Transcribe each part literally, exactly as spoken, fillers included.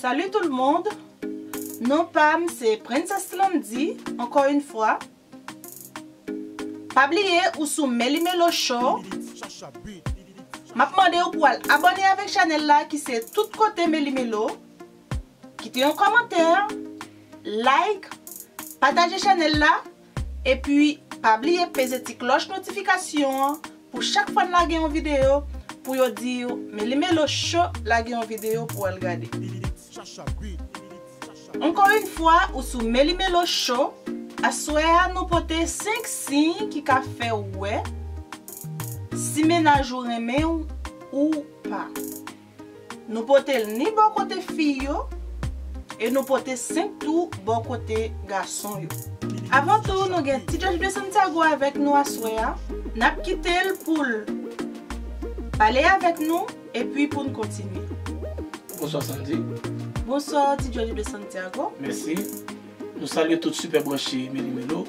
Salut tout le monde. Non pa m se Princess Landy, encore une fois. Pa bliye ou sou Melly Melo Show. M ap mande w pou al abòne avèk chanèl la ki se Tout Kote Melly Melo. Kite yon kòmantè, like, pataje chanèl la, epi pa bliye peze ti klòch notifikasyon an pou chak fwa n lage yon videyo, pou yo di w Melly Melo Show lage yon videyo pou w al gade. Encore une fois, ou sou Melly Melo Show. Aswè a, nou pote senk siy ki ka fè w wè si mennaj ou renmen w ou pa. Nou pote l ni bò kote fi yo, e nou pote senk tou bò kote gason yo. Avan tou, nou gen Ti Jòj de Santiago avèk nou aswè a. N ap kite l pou l pale avèk nou, epi pou n kontinye. Bonswa, Sandy. Bonswa, Ti Jòj de Santiago. Mèsi. Nou salye tout sipè branche Melly Melo,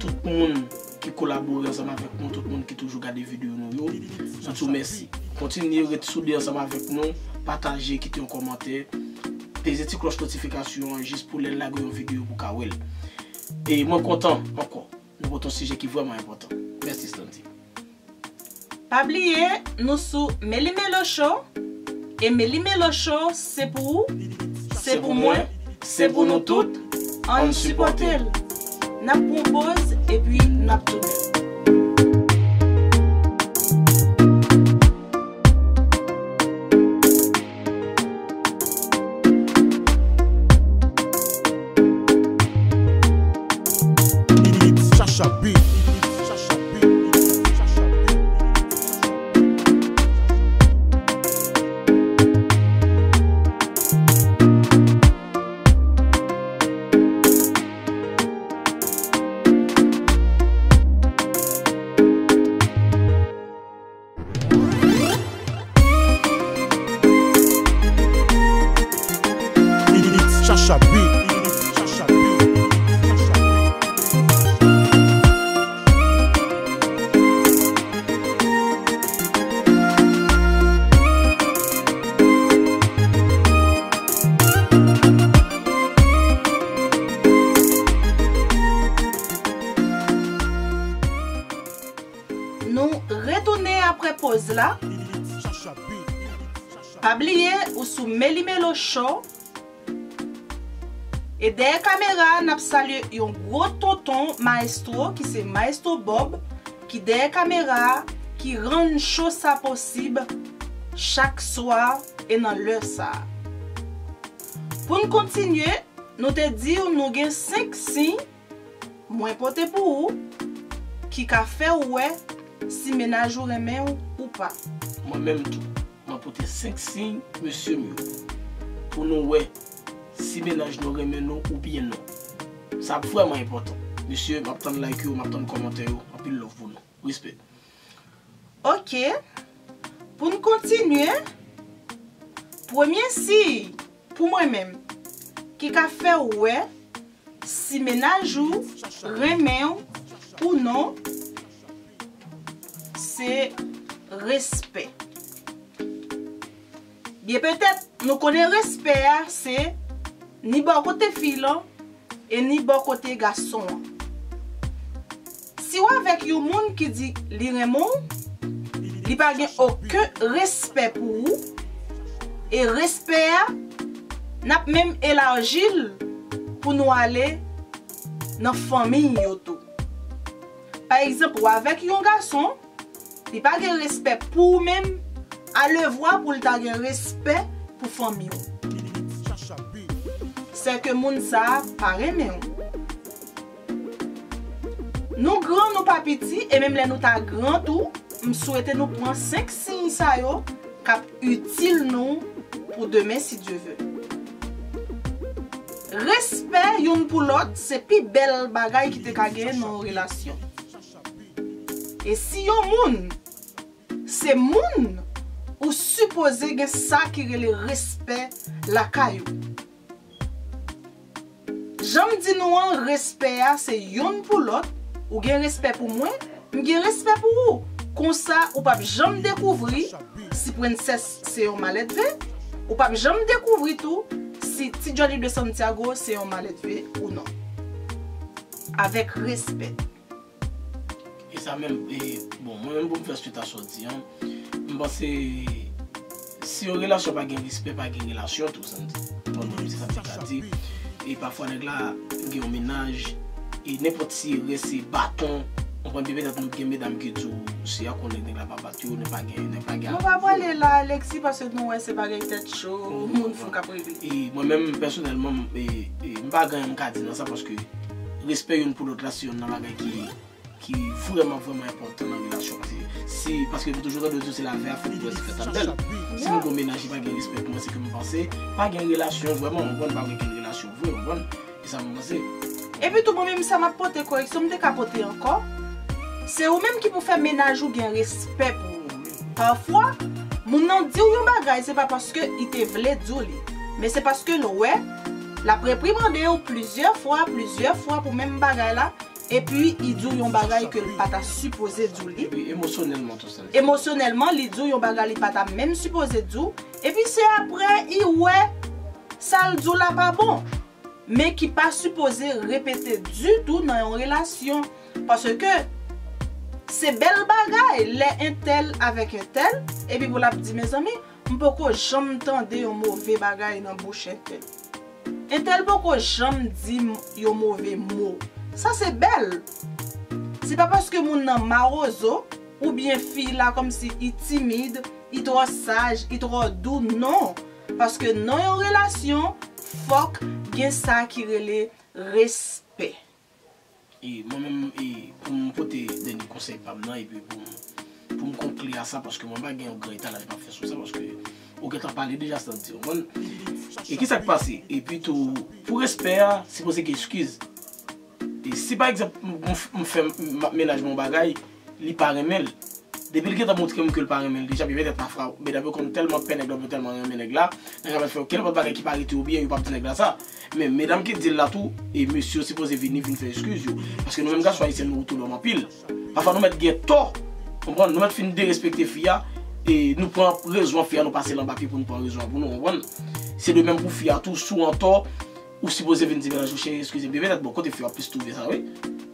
tout moun ki kolabore ansanm avèk nou, tout moun ki toujou gade videyo nou yo. Nou di w mèsi. Kontinye ret soude ansanm avèk nou, pataje, kite yon kòmantè, peze ti klòch notifikasyon an jis pou lè n lage yon videyo pou w ka wè l. E mwen kontan ankò, nou pote yon sijè ki vrèman enpòtan. Mèsi, Sandy. Pa bliye, nou sou Melly Melo Show. E Melly Melo Show, se pou ou, se pou mwen, se pou nou tout. Ann sipòte l. N ap pran poz, epi n ap tounen. It's Shasha Beat. It's Shasha Beat. Nou retounen apre poz la. Pa bliye ou sou Melly Melo Show. E dèyè kamera a, n ap salye yon gwo tonton maestro ki se Maestro Bob, ki dèyè kamera a, ki rann show sa posib chak swa e nan lè sa a. Pou n kontinye, nou te di w nou gen senk siy mwen pote pou ou ki ka fè w wè si mennaj ou renmen w ou pa. Mwen menm tou, mwen pote senk siy mesye m yo pou nou wè si mennaj nou renmen nou oubyen non. Sa ap vrèman enpòtan. Mesye, m ap tann like yo, m ap tann kòmantè yo. Anpil love pou nou. Respè. Ok. Pou n kontinye, premye siy pou mwen menm ki ka fè w wè si mennaj ou renmen w ou non, se respè. Byen petèt, nou konnen respè a se ni bò kote fi lan e ni bò kote gason an. Si w avèk yon moun ki di li renmen w, li pa gen okenn respè pou ou, e respè a, n ap menm elaji l pou nou ale nan fanmi yo tou. Pa egzanp, w avèk yon gason, li pa gen respè pou ou menm, alevwa pou l ta gen respè pou fanmi w. Sèke moun sa a pa renmen w. Nou gran, nou pa piti, e menm lè nou ta gran tou, m swete nou pran senk siy sa yo k ap itil nou pou demen, si Dye ve. Respè youn pou lòt se pi bèl bagay ki te ka genyen nan yon relasyon. E si yon moun se moun, ou sipoze gen sa ki rele respè lakay ou. Jan m di nou an, respè a se youn pou lòt. Ou gen respè pou mwen, m gen respè pou ou. Konsa, ou p ap janm dekouvri si Princess se yon malèdve. Ou p ap janm dekouvri tou si Ti Djòdji de Santiago se yon maledve ou non. Avèk respè. E sa menm, e, bon, mwen menm pou m fè swit a sa w di an, m panse si yon relasyon pa gen respè, pa gen relasyon tou, sa m di. Bon, mwen menm se sa m te ka di. E pafwa nèg la gen yon mennaj, e nenpòt ti erè se baton, w konprann, petèt nou gen medam ki di w se akoz nèg la pa bat yo, nèg pa gen, nèg pa gen. Nou pa prale la, Alexis, paske nou wè se bagay tèt cho, moun fou k ap regle. E mwen menm, pèsonèlman, m, e, e, m pa gen anyen m ka di nan sa, paske respè youn pou lòt la, se youn nan bagay ki, ki vrèman, vrèman enpòtan nan relasyon. Paske si, paske m toujou tande yo di se lavè a fèt pou wè se fèt ap bèl. Si m gen yon mennaj ki pa gen respè pou mwen, se ke m panse pa gen relasyon vrèman, w konprann, pa gen okenn relasyon vre, w konprann. E sa m panse. Epi tou, mwen menm, sa m ap pote koreksyon, m te ka pote ankò. Se ou menm ki pou fè mennaj ou gen respè pou ou. Pafwa, moun nan di w yon bagay, se pa paske li te vle di w li. Men se paske l wè, l ap reprimande w plizyè fwa, plizyè fwa pou menm bagay la, epi li di w yon bagay ke l pa ta sipoze di w li. Epi emosyonèlman, tou sa. Emosyonèlman, li di w yon bagay li pa ta menm sipoze di w. Epi se apre, li wè, sa l di w la pa bon. Men ki pa sipoze repete ditou nan yon relasyon. Paske se bèl bagay lè entèl avèk entèl, epi pou l ap di, mezanmi, m poko janm tande yon move bagay nan bouch entèl. Entèl poko janm di m yon move mo. Sa se bèl. Se pa paske moun nan mawozo, oubyen fi la kòmsi li timid, li twò saj, li twò dou, non. Paske nan yon relasyon, fòk gen sa ki rele respè. E mwen menm, e, pou m pote dènye konsèy pa m nan, epi pou m, pou m konkli a sa, paske mwen pa gen yon gran etalaj m ap fè sou sa, paske ou gentan pale deja, sa di, w konprann? E kisa k pase? Epi tou, pou respè a, sipoze gen eskiz. E si pa egzanp, m, m, m fè m, m ap mennaj mwen yon bagay, li pa renmen l. Depi l gentan montre m ke l pa renmen l deja, epi petèt pafwa, medam yo konn tèlman pè nèg la, yo tèlman renmen nèg la, nèg la mèt fè okenn lòt bagay ki pa rete yo byen, yo p ap di nèg la sa. Men medam ki di l la tou, e mesye yo sipoze vini, vin fè eskiz yo. Paske nou menm gason ayisyen, nou otonòm anpil. Pafwa nou mèt gen tò, konprann, nou mèt fin derespekte fi a, e nou pran rezon fi a, nou pase l anba pye pou nou pran rezon an pou nou, konprann. Se de menm pou fi a tou, si w an tò, ou sipoze vin di mennaj ou, cheri, eskize m. Petèt bò kote fi a w ap plis twouve sa, wi.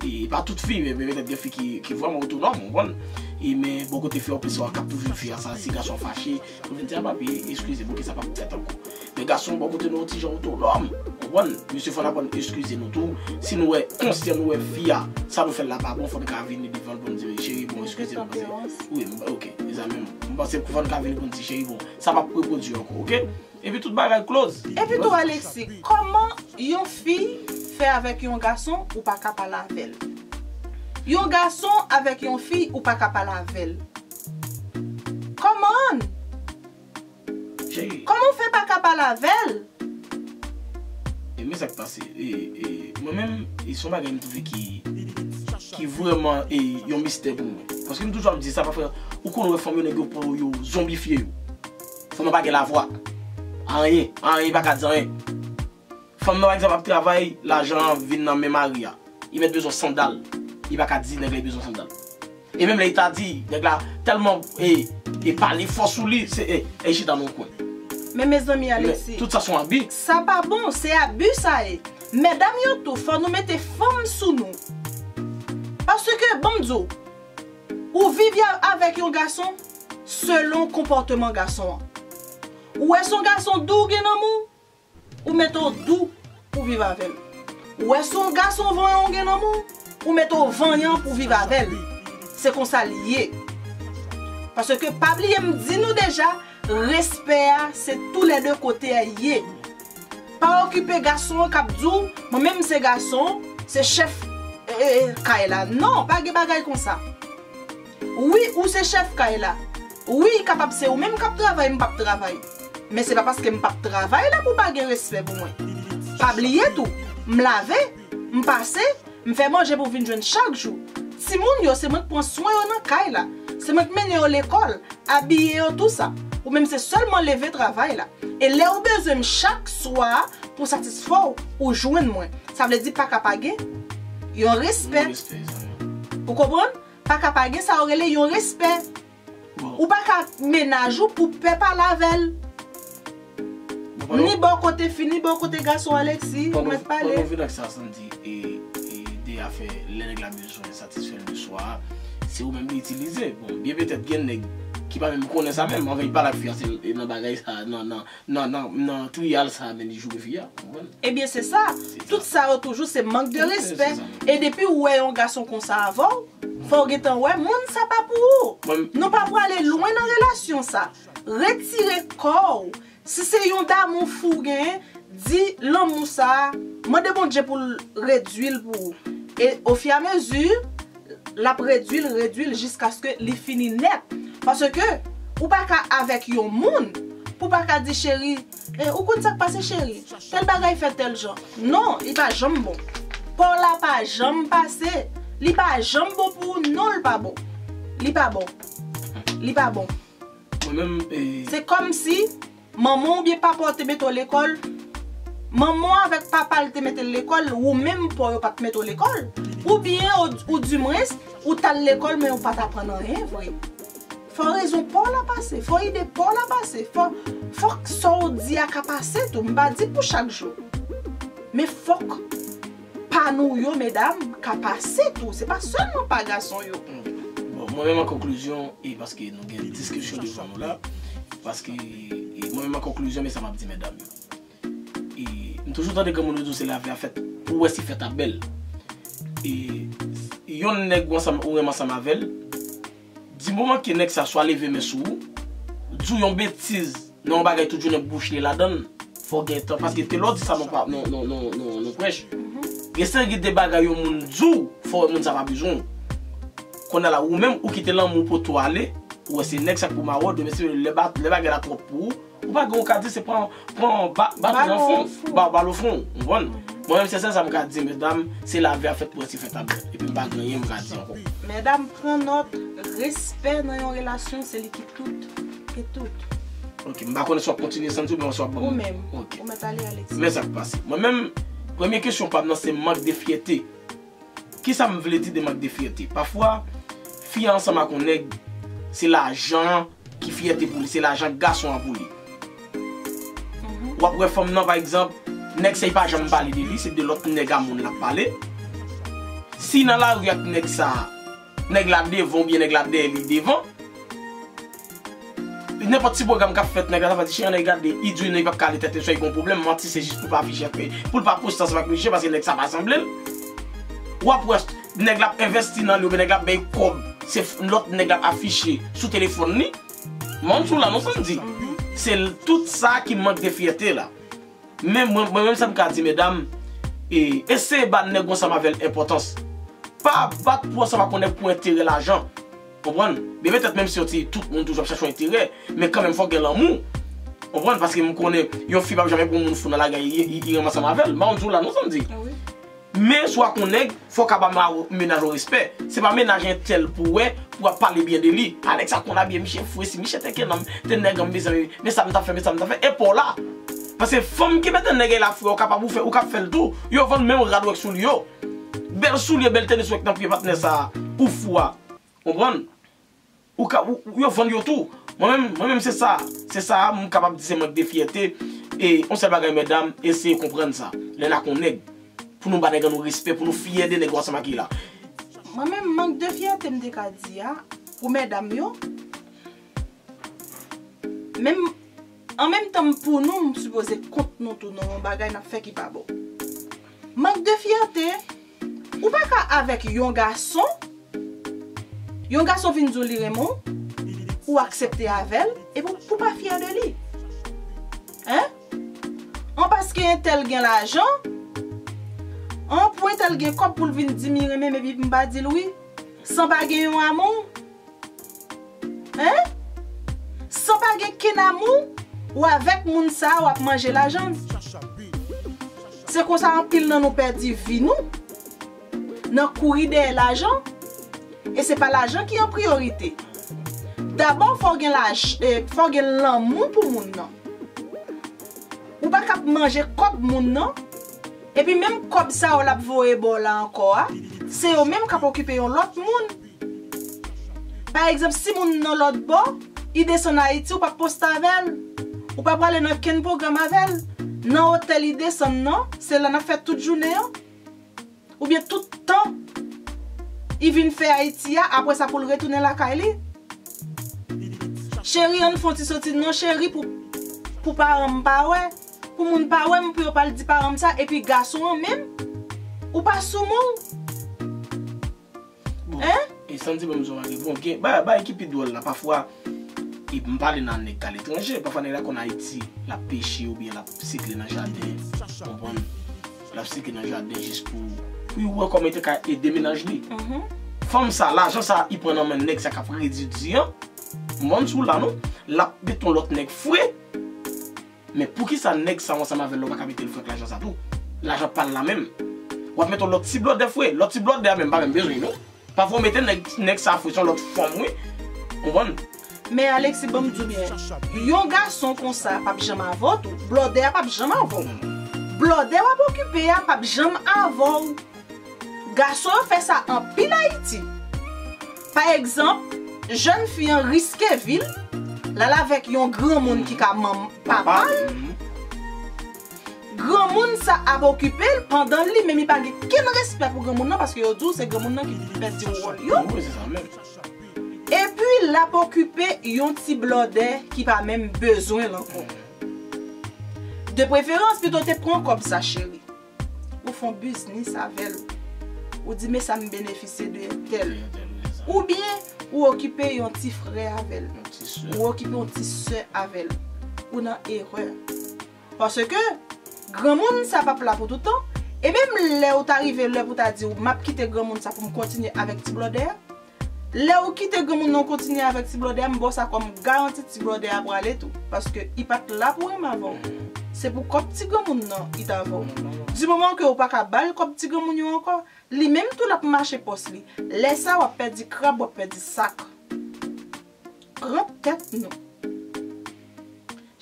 E pa tout fi, men petèt gen fi ki, ki vrèman otonòm, ou konprann. E men bò kote fi a w plis, w ap toujou di fi a sa, si gason an fache, ou vin di, a papi, eskize m, oke, sa p ap fèt ankò. Men gason, bò kote nou, yon ti jan otonòm, ou konprann. Mesye, fò n aprann eskize nou tou. Si nou wè, konsyan nou wè fi a, sa nou fè l la pa bon, fò n ka vini devan l pou n di, cheri, bon, eskize m, paske, wi, m, oke, mezanmi, m panse fò n ka vini pou n di, cheri, bon, sa p ap repwodui ankò, oke? Epi tout bagay close. Epi tou Alexis, kòman yon fi fè avèk yon gason ou pa ka pale avè l? Yon gason avèk yon fi ou pa ka pale avè l. Kòman? Kòman w fè pa ka pale avè l? E men sa k pase. E, e, mwen menm, e se yon bagay m twouve ki, ki vrèman, e, yon mistè pou mwen. Paske m toujou ap di sa, pafwa, ou konn wè fanm yo, nèg yo pran yo zonbifye yo. Fanm nan pa gen lavwa. Anyen, anyen, li pa ka di anyen. Fanm nan, pa egzanp, ap travay, lajan an vin nan men mari a. Li mèt bezwen sandal. Li pa ka di nèg la li bezwen sandal. E menm lè li ta di, nèg la tèlman, e, e pale fò sou li, se, e, e chita nan yon kwen. Men mezanmi Alexis, tout sa se yon abi. Sa pa bon, se abi sa ye. Medam yo tou, fò nou mete fanm sou nou. Paske, ban m di w, ou viv avèk yon gason selon konpòteman gason an. Ou wè se yon gason dou ou gen nan men w, ou mete w dou pou viv avè l. Ou wè se yon gason vanyan ou gen nan men w, ou mete w vanyan pou viv avè l. Se konsa l ye. Paske pa bliye m di nou deja, respè a se toulède kote a ye. Pa okipe gason an k ap di w, mwen menm se gason, se chèf, e, e, e, kay la. Non, pa gen bagay konsa. Wi, ou se chèf kay la. Wi, kapab se ou menm k ap travay, m p ap travay. Men se pa paske m p ap travay la pou w pa gen respè pou mwen. Pa bliye tou, m lave, m pase, m fè manje pou w vin jwenn chak jou. Timoun yo, se mwen k pran swen yo nan kay la. Se mwen k mennen yo lekòl, abiye yo, tou sa. Ou menm se sèlman leve travay la. E lè ou bezwen m chak swa pou satisfè w, ou jwenn mwen. Sa vle di pa ka pa gen yon respè. Ou konprann? Pa ka pa gen sa yo rele yon respè. Ou pa ka mennaj ou pou pè pale avè l. Ni bò kote fi, ni bò kote gason, Alexis, ou mèt pale. Pandan w vin ak sa, Sandy, e, e de afè lè nèg la bezwen satisfè l le swa, se ou menm li itilize. Bon, byen petèt gen nèg ki pa menm konnen sa menm, anvan li pale ak fi a, se nan bagay sa, nan, nan, nan, nan, nan triyal sa, men li joure fi a, ou konprann? Ebyen, se sa. Tout sa yo toujou se mank de respè. E depi ou wè yon gason konsa avè w, fò w gentan wè moun sa pa pou ou. Nou pa prale lwen nan relasyon sa. Retire kò w. Si se yon damou fou w genyen, di lanmou sa a, mande Bondye pou l redui l pou ou. E ofiamezi, l ap redui l, redui l jiskaske li fini nèt. Paske ou pa ka avèk yon moun pou w pa ka di, cheri, e, ou konn sa k pase, cheri? Tèl bagay fèt tèl jan. Non, li pa janm bon. Pa w la pa janm pase. Li pa janm bon pou ou, non, l pa bon. Li pa bon. Li pa bon. Mwen menm, e. Se kòmsi manman w oubyen papa w te mete w lekòl, manman w avèk papa l te mete l lekòl, ou menm pa w yo pa t mete w lekòl, oubyen ou, ou dimwens, ou t al lekòl men ou pa t aprann anyen vre. Fò rezon pa w la pase, fò ide pa w la pase, fò, fòk sa w di a ka pase tou, m pa di pou chak jou. Men fòk pa nou yo, medam, ka pase tou. Se pa sèlman pa gason yo. Bon, mwen menm an konklizyon, e paske nou gen diskisyon devan nou la, paske e mwen menm an konklizyon, men sa m ap di medam yo. E m toujou tande granmoun yo di w se lavi a fèt pou w wè si fèt ap bèl. E yon nèg ou ansanm, ou renmen ansanm avè l, di moman ke nèg sa swa leve men sou ou, di w yon betiz, nan yon bagay tout jounen bouch li ladan l, fò w gen tan, paske te lè w di sa nan pa- nan, nan, nan, nan, nan prèch, gen seri de bagay yon moun di w, fò w wè moun sa pa bezwen w. Kounye a la, ou menm, ou kite lanmou poto ale, ou wè se nèg sa k pou mawon, demen se lè ba- lè bagay la twòp pou ou, ou pa gen ou ka di se pran, pran ba- baton nan fon, ba- bal o fon, ou konprann? Mwen menm se sèl sa m ka di medam, se lavi a fèt pou wè si fèt ap bèl, epi m pa gen anyen m ka di ankò. Medam, pran nòt, respè nan yon relasyon se li ki tout e tout. Ok, m pa konnen si w ap kontinye Sandy oubyen si w ap ban m. Ou menm. Ok. Ou mèt ale, Alexis. Men sa k pase. Mwen menm, premye kesyon pa m nan se mank de fyète. Kisa m vle di de mank de fyète? Pafwa, fi a ansanm ak yon nèg, se lajan an ki fyète pou li, se lajan gason an pou li. W ap wè fanm nan, pa egzanp, nèg sa li pa janm pale de li, se de lòt nèg a moun l ap pale. Si nan lari ak nèg sa, nèg la devan oubyen nèg la dèyè li devan, nenpòt ti pwogram k ap fèt, nèg la ta va di, cheri, ann al gade, li di w non, li p ap ka ale tèt li, swa li gen yon pwoblèm, manti, se jis pou l pa afiche ak, pou l pa poste ansanm ak misye, paske nèg sa pa sanble l. W ap wè, nèg la ap envèsti nan li, oubyen nèg la ap bay kòb, se lòt nèg la ap afiche sou telefòn li. Mwen di w la non Sandy. Se tout sa ki mank de fyète la. Men mwen, mwen menm sa m ka di medam, e, eseye ba nèg ou ansanm avè l enpòtans. Pa bat pou ansanm ak yon nèg pou enterè lajan. Konprann? Byen petèt menm si yo ti tout moun toujou ap chache yon enterè, men kanmenm fòk gen lanmou. Konprann? Paske m konnen yon fi p ap janm pran yon moun fou nan lagay li, li, li renmen ansanm avè l. M pa konn di w la non Sandy. Men si w ak yon nèg, fò w ka ba ma- mennaj ou respè. Se pa mennaj entèl pou w wè, pou w ap pale byen de li. A nèg sa konn abiye, misye fou, e si misye te kenanm, te nèg an m bezwen, men sa m t ap fè, men sa m t ap fè. E pa w la. Paske fanm ki mete nèg la fou, ou kapab ou fè, ou k ap fè l tou. Yo vann menm rad ou ak soulye yo. Bèl soulye, bèl tenis ou ak nan pye patnè sa a, ou fou a. Konprann? Ou ka, ou, ou- yo vann yo tou. Mwen menm, mwen menm se sa, se sa m kapab di se mank de fyète. E yon sèl bagay medam, eseye konprann sa. Lè n ak yon nèg, pou nou ba nèg an nou respè, pou nou fyè de nèg ou ansanm ak li la. Mwen menm, mank de fyète m te ka di a, pou medam yo, menm, an menm tan m pou nou, m sipoze kont nou tou nan yon bagay n ap fè ki pa bon. Mank de fyète, ou pa ka avèk yon gason, yon gason vin di w li renmen w, ou aksepte avè l, epi w pa fyè de li. Hein? An paske entèl gen lajan, an pou entèl gen kòb pou l vin di m li renmen m epi m pa di l wi, san pa gen yon amou. Hein? San pa gen kenn amou, ou avèk moun sa a, w ap manje lajan l. Se konsa anpil nan nou pèdi vi nou nan kouri dèyè lajan, e se pa lajan ki an priyorite. Dabò, fò w gen laj, eh, fò w gen lanmou pou moun nan. Ou pa ka ap manje kòb moun nan, epi menm kòb sa yo l ap voye ba w la ankò a, se yo menm k ap okipe yon lòt moun. Pa egzanp, si moun nan lòt bò, li desann Ayiti, ou p ap poste avè l. Ou pa prale nan kenn pwogram avè l. Nan otèl li desann nan, se la n ap fè tout jounen an. Oubyen tout tan li vin fè Ayiti a, apre sa pou l retounen lakay li. Cheri, ann fè yon ti soti non cheri, pou, pou paran m pa wè. Pou moun pa wè m, pou yo pa al di paran m sa, epi gason an menm, ou pa sou mou. Bon, hein? E Sandy ban m zon mari. Bon, gen bagay, bagay ki pi dwòl la, pafwa, e m pale nan nèg k aletranje, pafwa nèg la konn Ayiti, l ap peche oubyen l ap sikle nan jaden, konprann? L ap sikle nan jaden jis pou, pou l wè kòman li te ka ede mennaj li. Mhm. Fanm sa, lajan sa li pran nan men nèg sa k ap redi di an, m konn sou la non, l ap met yon lòt nèg fre. Men poukisa nèg sa w ansanm avè l la, ou pa ka mete l fè ak lajan sa tou? Lajan pa l la menm. W ap mete yon lòt ti blòdè fre. Lòt ti blòdè a menm pa menm bezwen non. Pafwa w mete nèg, nèg sa fre, se yon lòt fanm wi. Konprann? Men Alexis, ban m di w byen, yon gason konsa p ap janm avè w tou. Blòdè a p ap janm avè w. Blòdè w ap okipe a p ap janm avè w. Gason yo fè sa anpil Ayiti. Pa egzanp, jèn fi an riske vi l, l al avèk yon granmoun ki ka manm papa l. Granmoun sa ap okipe l pandan li menm li pa gen kenn respè pou granmoun nan, paske yo di w se granmoun nan ki pèdi wòl yo. Wi, se sa menm. Epi l ap okipe yon ti blòdè ki pa menm bezwen l ankò. De preferans, pito te pran kòb sa, cheri. Ou fè yon biznis avè l. Ou di, men sa m benefisye de entèl. Oubyen, ou okipe yon ti frè avè l. Ou okipe yon ti sè avè l. Ou nan erè. Paske, granmoun sa p ap la pou toutan. E menm lè ou ta rive lè pou ta di, m ap kite granmoun sa pou m kontinye avèk ti blòdè a. Lè ou kite granmoun nan kontinye avèk ti blòdè a, m ba w sa kòm garanti ti blòdè a prale tou. Paske li pa t la pou renmen avè w. Se pou kòb ti granmoun nan li t avè w. Di moman ke ou pa ka ba l kòb ti granmoun yo ankò, li menm tou l ap mache pòs li. Lè sa a, w ap pèdi krab, w ap pèdi sak. Pran tèt nou.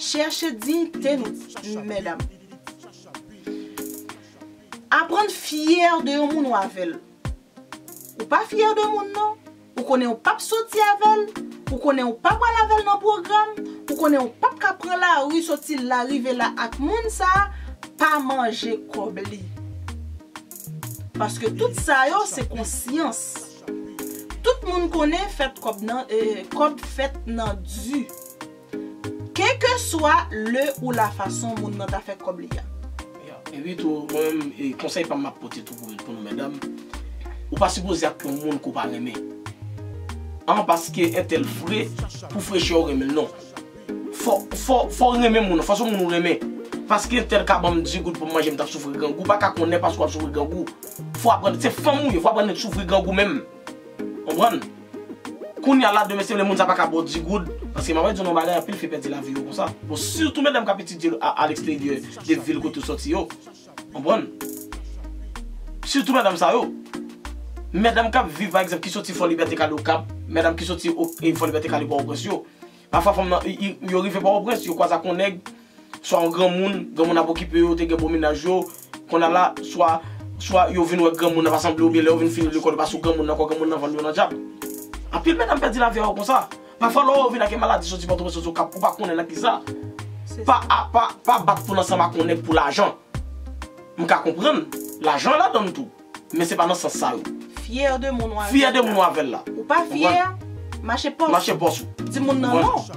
Chèche diyite nou, medam. Aprann fyè de yon moun ou avè l. Ou pa fyè de moun nan. Ou konnen ou p ap soti avè l. Ou konnen ou pa pral avè l nan pwogram. Ou konnen ou p ap ka pran lari soti la rive la ak moun sa a. Pa manje kòb li. Paske tout sa yo se konsyans. Tout moun konnen fèt kòb nan, eh, kòb fèt nan di. Kèlkeswa le ou la fason moun nan ta fè kòb li a. Epi tou, mwen menm, e, konsèy pa m m ap pote tou pou, pou nou medam, ou pa sipoze ak yon moun ke w pa renmen. An, paske entèl fre, pou frechè w renmen l, non. Fò, fò, fò w renmen moun nan, fò se yon moun ou renmen. Paske entèl ka ban m di goud pou m manje, m t ap soufri grangou, ou pa ka konnen paske w ap soufri grangou. Fò w aprann, se fanm ou ye, fò w aprann soufri grangou menm. Konprann? Kounye a la, demen, se vle moun sa pa ka ba w di goud. Paske m ap di w yon bagay, anpil fi pèdi lavi yo konsa. Bon, sitou medam k ap etidye a, alegsteryè de vil kote w soti yo. Konprann? Sitou medam sa yo. Medam k ap viv, pa egzanp, ki soti Fò Libète k ale Okap, medam ki soti O-, e, Fò Libète k ale Pòtoprens yo. Pafwa fanm nan, i, i, yo rive Pòtoprens, yo kwaze ak yon nèg, swa yon granmoun, granmoun ap okipe yo, te gen bon mennaj yo, kounye a la, swa, swa yo vin wè granmoun nan pa sanble, oubyen lè yo vin fini lekòl, yo pa sou granmoun nan ankò, granmoun nan vann yo nan dyab. Anpil medam pèdi lavi yo konsa. Pafwa lè yo vin ak yon maladi soti Pòtoprens, soti Okap, ou pa konnen nan kisa. Pa, a, pa, pa bat pou l ansanm ak yon nèg pou lajan. M ka konprann, lajan ladan l tou. Men se pa nan sans sa yo. Fyè de moun ou avè l la. Fyè de moun ou avè l la. Ou pa fyè, mache pòs ou. Mache pòs ou. Di moun nan non.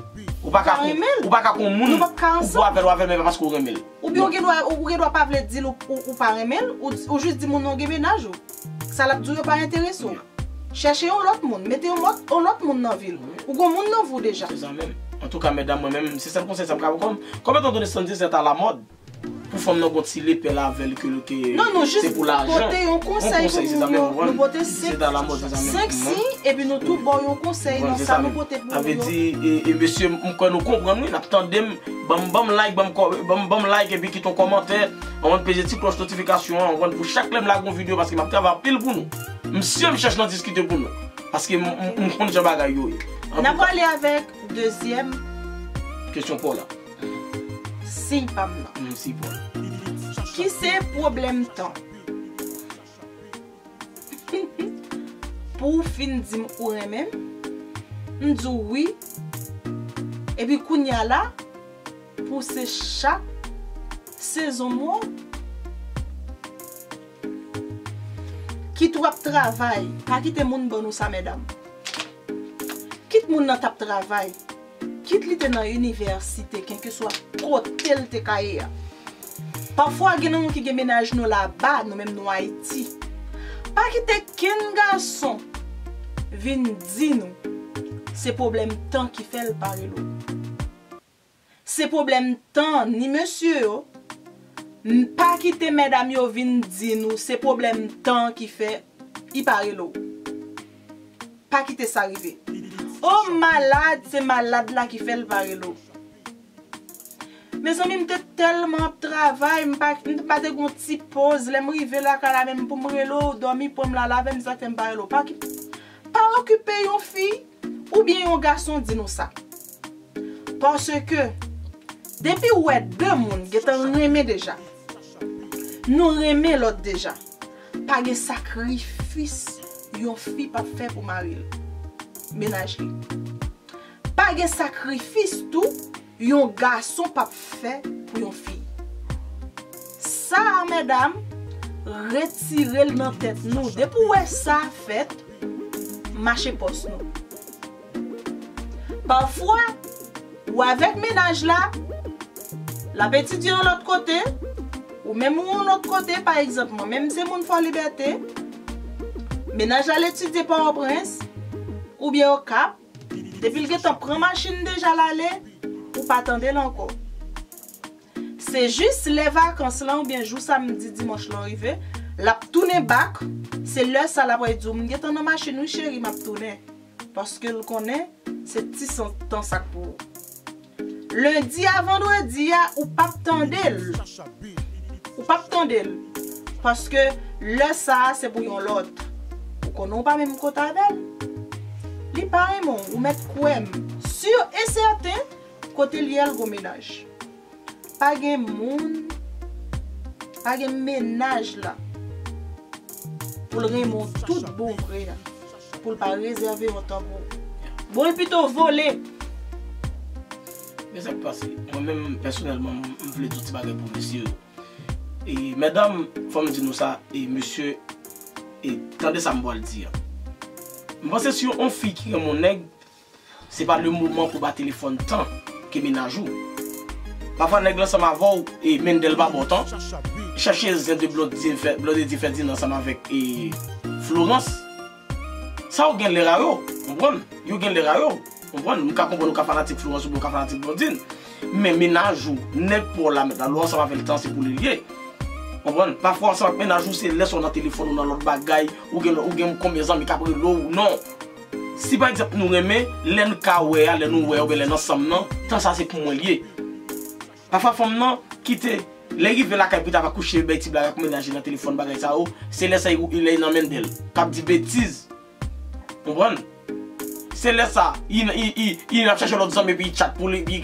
Ou pa ka, ou pa ka kon moun, ou bò avè l, ou avè l, men pa paske ou renmen l. Oubyen ou gen dwa, ou gen dwa pa vle di l ou, ou, ou pa renmen l, ou, ou jis di moun nan ou gen mennaj ou. Sa l ap di w yo pa enterese w. Chèche yon lòt moun, mete yon mòt, yon lòt moun nan vi l. Ou gon moun nan vi w deja. Se sa menm. Antouka, medam, mwen menm, se sèl konsèy sa m ka ba w kòm, kòm etan done Sandy se ta lamòd. Pou fanm nan gon ti lepè l avè l ke, ke se pou lajan. Non, nou jis pote yon konsèy pou moun yo. Nou pote senk siy, epi nou tou ba w yon konsèy nan sa nou pote pou yo. Sa vle di, e, e, mesye, m kwè nou konprann wi, n ap tande m, ban m, ban m like, ban m kò-, ban m, ban m like, epi kite yon kòmantè, anvan peze ti klòch notifikasyon an, anvan pou chak lè m lage yon videyo, paske m ap travay anpil pou nou. M sye m chèche nan diskite pou nou, paske m, m, m konn jan bagay yo ye. N ap prale avèk dezyèm kesyon pa w la. Siy pa m nan. Mm, siy pa w. Ki se pwoblèm tan. Pou w fin di m ou renmen m, m di w wi. Epi kounye a la, Pou se chak sezon mwen. Kit w ap travay, pa kite moun ban nou sa, medam. Kit moun nan t ap travay, kit li te nan inivèsite, kèlkeswa kote l te ka ye a. Pafwa, gen nan nou ki gen mennaj nou laba, nou menm nou Ayiti. Pa kite kenn gason vin di nou se pwoblèm tan ki fè l pa rele w. Se pwoblèm tan, ni mesye yo. M pa kite medam yo vin di nou se pwoblèm tan ki fè i pa rele w. Pa kite sa rive. O malad, se malad la ki fè l pa rele w. Mezanmi, m te tèlman ap travay, m pa, m pa te gon ti poz. Lè m rive lakay la menm pou m rele w, dòmi pran m la, lave m, sa k fè m pa rele w. Pa ki, pa okipe yon fi oubyen yon gason di nou sa. Paske, depi w wè de moun gentan renmen deja, nou renmen lòt deja, pa gen sakrifis yon fi p ap fè pou mari l, mennaj li. Pa gen sakrifis tou yon gason p ap fè pou yon fi. Sa a, medam, retire l nan tèt nou. Depi w wè sa fèt, mache pòs nou. Pafwa, ou avèk mennaj la, l ap etidye yon lòt kote, ou menm ou yon lòt kote, pa egzanp, mwen menm se moun Fò Libète, mennaj la al etidye Pòtoprens, oubyen Okap, depi l gentan pran machin deja l ale, ou pa tande l ankò. Se jis lè vakans lan oubyen jou samdi, dimanch lan rive, l ap tounen bak, se lè sa l ap di w, "M gentan nan machin wi cheri, m ap tounen." Paske l konnen se ti san tan sa k pou ou. Lendi a vandredi a, ou p ap tande l. Ou p ap tande l. Paske lè sa a, se pou yon lòt. Ou konnen w pa menm kote avè l. Li pa renmen w, ou mèt kwè m. Si e sèten, kote l ye a, l gon mennaj. Pa gen moun, pa gen mennaj la pou l renmen w tout bon vre a, pou l pa rezève yon tan pou ou. Bon, l pito vole. Men sa k pase, mwen menm pèsonèlman, m vle di yon ti bagay pou mesye yo. E medam, fò m di nou sa, e mesye, e tande sa m pral di a. M panse si yon fi ki renmen yon nèg, se pa le moman pou ba telefòn tan ke mennaj ou. Pafwa nèg la ansanm avè w e mendel pa ba w tan. Chèche zen de Blondedy Ferdinand ansanm avèk e Florence. Sa yo gen lè a yo, konprann? Yo gen lè a yo, konprann? M ka konprann ou ka fanatik Florence oubyen ou ka fanatik Blondine. Men mennaj ou, nèg pa w la mèt la, lè w ansanm avè l tan se pou li l ye. Konprann? Pafwa ansanm ak mennaj ou se lè sa w nan telefòn ou nan lòt bagay, ou gen ou gen konbyen zanmi k ap rele w, non. Si pa egzanp nou renmen, lè n ka wè a, lè nou wè a oubyen lè n ansanm nan, tan sa se pou mwen l ye. Pafwa fanm nan kite, lè rive lakay pou li ta va kouche, bay ti blag ak mennaj li nan telefòn bagay sa yo, se lè sa li lè li nan mendel, k ap di betiz. Konprann? Se lè sa, li li li li ap chache lòt zanmi epi li tchat pou li, li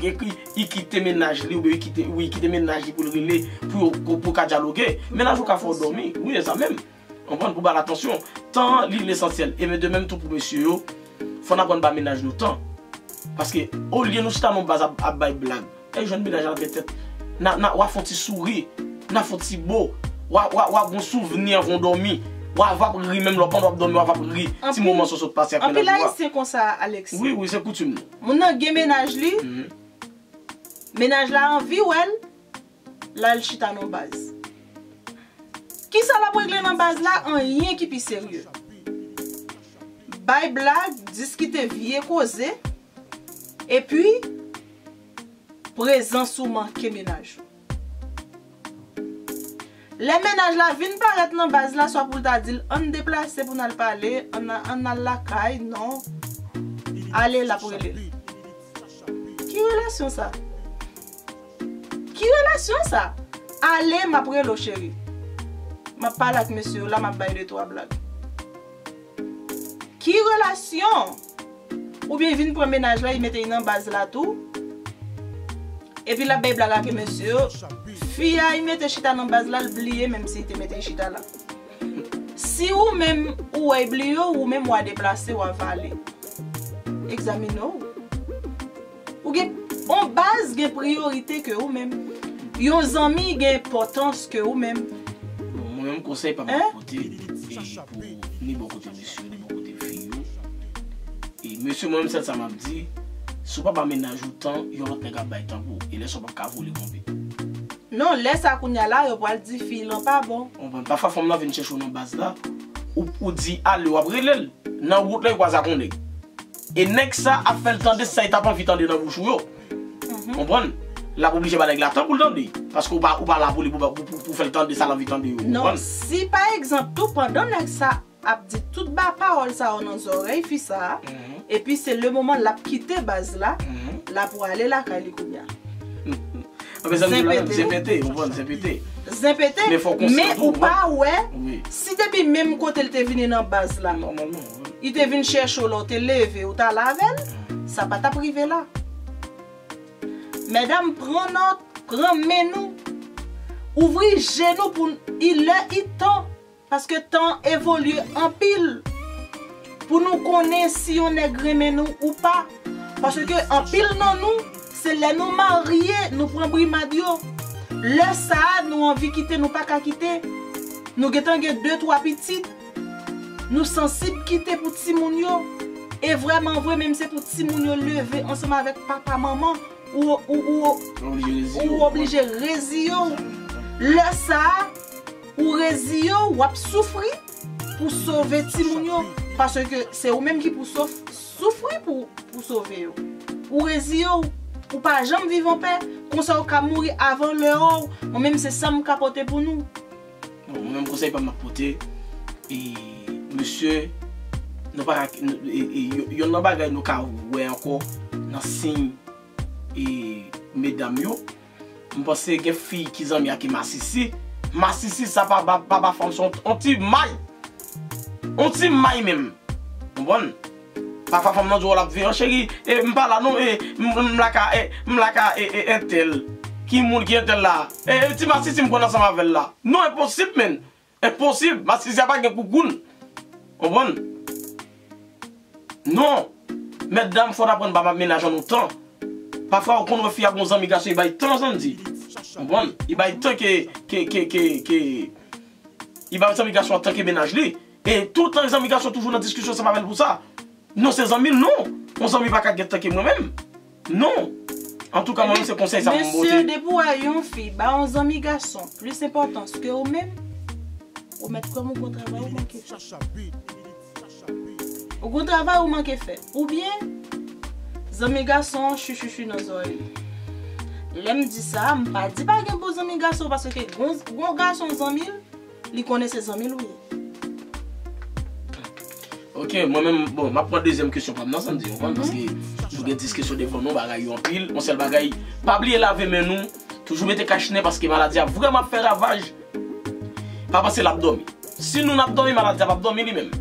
li kite mennaj li oubyen li kite wi li kite mennaj li pou l rele pou yo pou ka dyaloge. Mennaj ou ka fè w dòmi, wi e sa menm. Konprann, pou ba l atansyon. Tan an li lesansyèl. E men de menm tou pou mesye yo, fò n aprann ba mennaj nou tan. Paske olye nou chita nan baz ap ap bay blag, e jwenn mennaj la nan tèt. N a n a w a fè yon ti souri, n a fè yon ti bo, w a w a w a gon souvni anvan w dòmi. W a w ap ri menm lè w pandan w ap dòmi w a w ap ri ti moman sa w sot pase ak mennaj ou a. Anpil ayisyen konsa Alexis. Wi wi se koutim nou. Moun nan gen mennaj li, mennaj la anvi wè l, l al chita nan baz. Kisa l ap regle nan baz la? Anyen ki pi serye. Bay blag, diskite vye koze, epi prezans ou manke mennaj ou. Lè mennaj la vin parèt nan baz la, swa pou l ta di l ann deplase pou n al pale, ann ann al lakay, non. Ale l ap rele l. Ki relasyon sa? Ki relasyon sa? Ale m ap rele w cheri. M ap pale ak mesye yo la, m ap bay de twa blag. Ki relasyon? Oubyen vin pran mennaj la, li mete li nan baz la tou. Epi l ap bay blag ak mesye yo. Fi a li mete chita nan baz la, l bliye menm si li te mete chita la. Si ou menm ou wè l bliye w, ou menm w a deplase, w a vale. Egzamine w. Ou gen On baz gen priyorite ke ou menm. Yon zanmi gen enpòtans ke ou menm. Bon, mwen menm konsèy pa m ap pote e pou ni bò kote mesye, ni bò kote fi yo. E mesye, mwen menm sèl sa m ap di, si w pa ba mennaj ou tan, yon lòt nèg ap bay tan pou ou. E lè sa w p ap ka vole konbe. Non, lè sa kounye a la, yo pral di fi lan pa bon. Konprann? Pafwa fanm lan vin chèche w nan baz la, ou, ou di ale, w ap rele l. Nan wout la, li kwaze ak yon nèg. E nèg sa ap fè l tande sa li t ap anvi tande nan bouch ou yo. Konprann? L ap oblije ba nèg la tan pou l tande. Paske ou pa, ou pa la pou li, pou, pou, pou, pou fè l tande sa l anvi tande yo. Non, si pa egzanp tou, pandan nèg sa ap di tout ba pawòl sa yo nan zòrèy fi sa, epi se le moman l ap kite baz la, l ap prale lakay li kounye a. Anben zanmi la menm, zen pete, ou konprann, zen pete. Zen pete, men ou pa wè, si depi menm kote l te vini nan baz la, li te vin chèche w lè w te leve, ou t al avè l, sa pa t ap rive la. Medam, pran nòt, pran men nou, ouvri je nou pou i lè i tan. Paske tan evolye anpil pou nou konnen si yon nèg renmen nou ou pa. Paske anpil nan nou, se lè nou marye, nou pran brimad yo. Lè sa a, nou anvi kite, nou pa ka kite. Nou gentan gen de, twa pitit. Nou sansib kite pou timoun yo. E vrèman vre, menm se pou timoun yo leve ansanm avèk papa, manman, ou, ou, ou, ou oblije reziye w. Lè sa a, ou reziye w, w ap soufri pou sove timoun yo. Paske se ou menm ki pou sof, soufri pou, pou sove yo. Ou reziye w, ou pa janm viv anpè, konsa ou ka mouri avan lè w. Mwen menm se sa m ka pote pou nou. Bon, mwen menm konsèy pa m ap pote, e, mesye, nou pa ka, nou, e, e, yo- yonn nan bagay nou ka wè ankò nan siy e medam yo, m panse gen fi ki zanmi ak masisi. Masisi sa pa ba, pa ba fanm se on, on ti may. On ti may menm. Konprann? Pafwa fanm nan di w l ap veye, cheri, e, m pa la non, e, m, m laka, e, m laka, e, e, entèl. Ki moun ki entèl la? E, e, ti masisi m konn ansanm avè l la. Non, enposib, menn. Enposib. Masisi a pa gen koukoun. Konprann? Non. Mètdam, fò n aprann ba mennaj an nou tan. Pafwa, ou konn wè fi a gon zanmi gason, li bay tan, sa n di. Konprann? Li bay tan ke, ke, ke, ke, ke, li bay zanmi gason an tan ke mennaj li. E toutan zanmi gason toujou nan diskisyon ansanm avè l pou sa. Non, se zanmi l, non. Yon zanmi pa ka gen tan ke mwen menm. Non. Antouka, mwen menm se konsèy sa pou m pote. Mesye, depi w wè yon fi ba yon zanmi gason plis enpòtans ke ou menm, ou mèt kwè m ou gon travay ou manke fè. Ou gon travay ou manke fè. Oubyen, zanmi gason an chuchuchu nan zòrèy li. Lè m di sa, m pa di pa gen bon zanmi gason, paske gon, gon gason zanmi l, li konnen se zanmi l ou ye. Ok, mwen menm, bon, m ap pran dezyèm kesyon pa m nan, sa n di, ou konprann, paske nou gen dis kesyon devan nou, bagay yo anpil. Yon sèl bagay, pa bliye lave men nou, toujou mete kach nen, paske maladi a vrèman ap fè ravaj. Pa panse l ap dòmi. Si nou n ap dòmi, maladi a p ap dòmi li menm.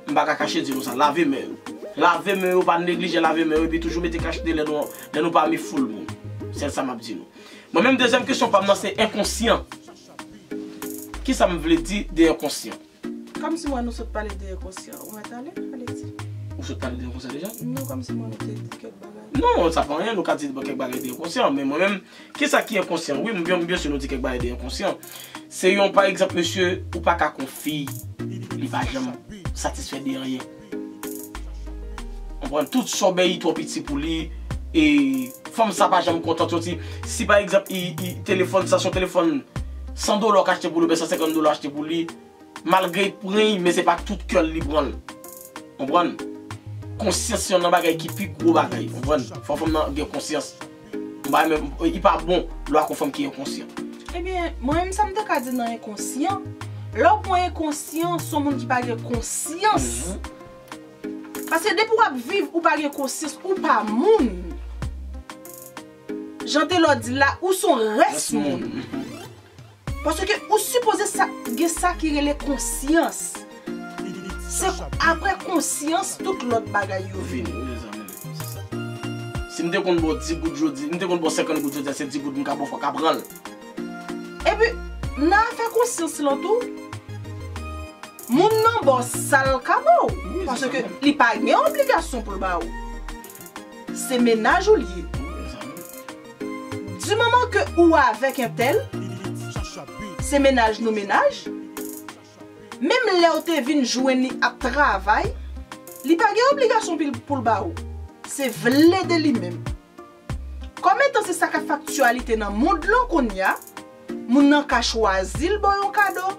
M pa ka kache di nou sa, lave men yo. Lave men yo, pa neglije lave men yo, epi toujou mete kach nen lè nou, lè nou pami foul moun. Sèl sa m ap di nou. Mwen menm, dezyèm kesyon pa m nan se enkonsyan. Kisa m vle di de enkonsyan? Kòmsi m wè nou sot pale de enkonsyan. Ou mèt ale, ale di. Ou sot pale de enkonsyan deja? Non, kòmsi m wè nou te di kèk bagay. Non, sa pa anyen, nou ka di kèk bagay de enkonsyan, men mwen menm, kisa ki enkonsyan? Wi, m byen, m byen si nou di kèk bagay de enkonsyan. Se yon, pa egzanp, mesye, ou pa ka konn fi, li pa janm satisfè de anyen. Konprann? Tout sa w bay li twò piti pou li. E fanm sa pa janm kontan. Yon ti, si pa egzanp, i, i, telefòn sa, se yon telefòn san dola w ka achte pou li, oubyen san senkant dola w achte pou li, malgre l pran l, men se pa tout kè l li pran l. Konprann? Konsyans se yonn nan bagay ki pi gwo bagay. Konprann? Fò fanm nan gen konsyans. M pa renmen, li pa bon lè w ak yon fanm ki enkonsyan. Ebyen, mwen menm sa m te ka di nan enkonsyan, lè w pran enkonsyan, se yon moun ki pa gen konsyans. Paske depi w ap viv, ou pa gen konsyans, ou pa moun. Jan Telò di l la, ou se yon rès moun. Paske ou sipoze sa, gen sa ki rele konsyans. Se apre konsyans tout lòt bagay yo vini. Vini, mezanmi. Si m te konn ba w dis goud jodi, m te konn ba w senkant goud jodi a, se dis goud m ka ba w, fò w ka pran l. Epi, nan afè konsyans lan tou, moun nan ba w sa l ka ba w. Paske li pa gen obligasyon pou l ba w. Se mennaj ou l ye. Di moman ke ou avèk entèl, se mennaj nou mennaj, menm lè w te vin jwenn li ap travay, li pa gen obligasyon pou l, pou l ba ou. Se vle de li menm. Kòm etan se sa k ap fè aktyalite nan mond lan kounye a, moun nan ka chwazi l ba w yon kado,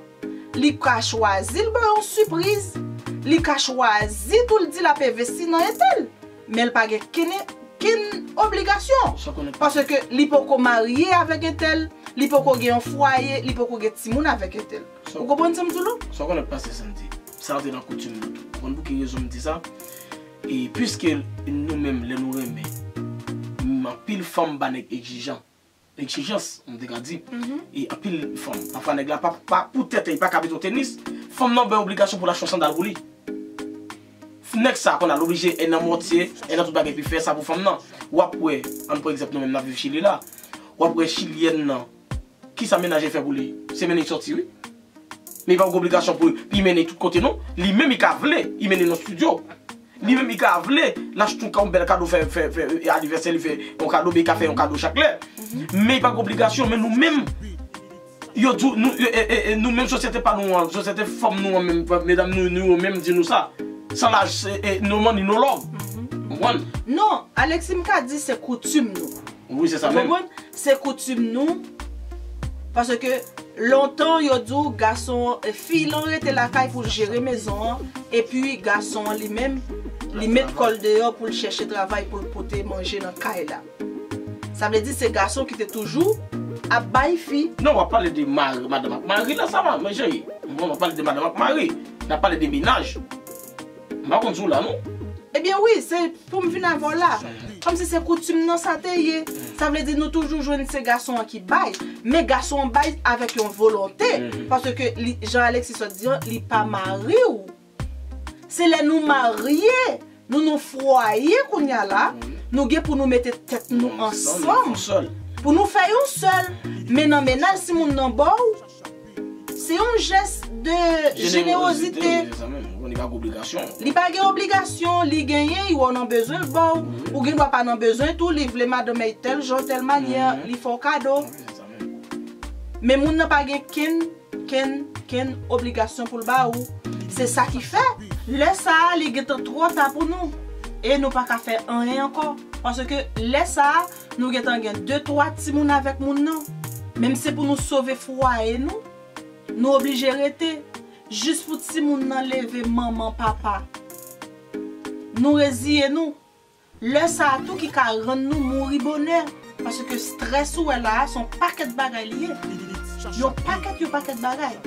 li ka chwazi l ba w yon sipriz, li ka chwazi tou l di l ap envesti nan entèl. Men l pa gen kenn, kenn obligasyon. Sa konnen pa. Paske li poko marye avèk entèl, li poko gen yon fwaye, li poko gen timoun avèk entèl. Sa Ou konprann sa m di w la? Sa konnen pase Sandy. Sa antre nan koutim nou tou. Ou konn pou ki rezon m di sa? E piske nou menm, lè nou renmen, m, anpil fanm ba nèg egzijan. Egzijans, m te ka di. E anpil fanm. Pafwa nèg la pa, pa pou tèt, li pa ka bezwen tenis. Fanm nan bay obligasyon pou l achte yon sandal pou li. Nèg sa konn al oblije, e nan mòtye, e nan tout bagay, epi fè sa pou fanm nan. W ap wè, ann pran egzanp nou menm n ap viv Chili la. W ap wè chilyèn nan, kisa mennaj li fè pou li? Se mennen li sòti, wi. Men li pa gen obligasyon pou li mennen li tout kote, non. Li menm li ka vle, li mennen li nan estidyo. Li menm li ka vle, l achte yon ka-, yon bèl kado, fè, fè, fè, e, anivèsè, li fè yon kado, ben li ka fè yon kado chak lè. Men li pa gen obligasyon, men nou menm, yo di w, nou, e, e, e, e, nou menm sosyete pa nou an, sosyete fanm nou an menm, medam nou, nou yo menm di nou sa. Sans laj, e, e, no money, no love. Ou konprann? Non, Alexis, m ka di se koutim nou. Wi, se sa Ou menm. Konprann? Se koutim nou. Paske lontan, yo di w gason, e, fi lan rete lakay pou l jere mezon an. Epi gason an li menm, li met kò l deyò pou l chèche travay pou l pote manje nan kay la. Sa vle di se gason ki te toujou ap bay fi. Non, w ap pale de mari, madanm ak mari la, sa va, men cheri. Bon, w ap pale de madanm ak mari. N ap pale de mennaj. M pa konn si w la, non. Ebyen wi, se pou m vin avè w la. Kòmsi se koutim nan sa te ye. Sa vle di nou toujou jwenn se gason an ki bay. Men gason an bay avèk yon volonte. Paske li, jan Alexis sot di an, li pa mari w. Se lè nou marye, nou nan fwaye kounye a la, nou gen pou nou mete tèt nou ansanm. Pou nou fè yon sèl. Men nan mennaj, si moun nan ba w, se yon jès de jenerozite. Li pa gen obligasyon, li genyen, li wè w nan bezwen, l ba w. Ou gen dwa pa nan bezwen tou, li vle madanm li tèl jan, tèl manyè, li fè w kado. Men moun nan pa gen kenn, kenn, kenn obligasyon pou l ba ou. Se sa ki fè, lè sa a, li gentan twò ta pou nou. E nou pa ka fè anyen ankò. Paske lè sa a, nou gentan gen de, twa timoun avèk moun nan. Menm se pou nou sove fwaye nou, nou oblije rete. Jis pou timoun nan leve manman, papa. Nou reziye nou. Lè sa a tou ki ka rann nou mouri bonè. Paske strès ou wè la a, se yon pakèt bagay li ye. Yon pakèt, yon pakèt bagay.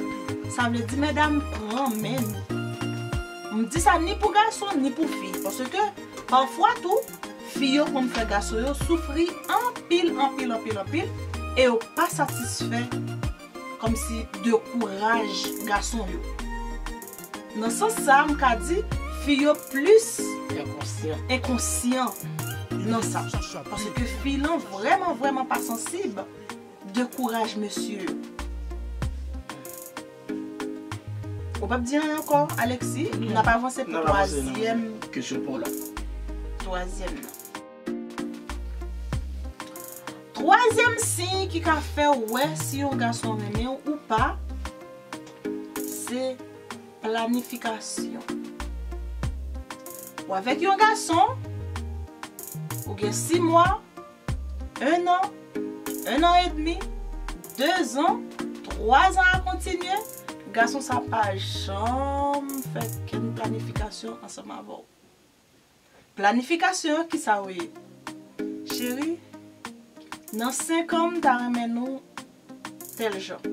Sa vle di, medam, pran men nou. M di sa ni pou gason, ni pou fi. Paske, pafwa tou, fi yo konn fè gason yo soufri anpil, anpil, anpil, anpil, e yo pa satisfè kòmsi de kouraj gason yo. Nan sans sa, m ka di, fi yo plis enkonsyan nan sa. Paske fi lan vrèman, vrèman pa sansib de kouraj mesye yo. Ou p ap di anyen ankò, Alexis? N ap avanse pou twazyèm kesyon pa w la. Twazyèm nan. Twazyèm siy ki ka fè w wè si yon gason renmen w ou pa, se planifikasyon. Ou avèk yon gason, ou gen sis mwa, en an, en an edmi, de zan, twa zan a kontinye, gason sa pa janm fè kenn planifikasyon ansanm avè w. Planifikasyon an, kisa w ye? Cheri, nan senk an, m ta renmen nou tèl jan.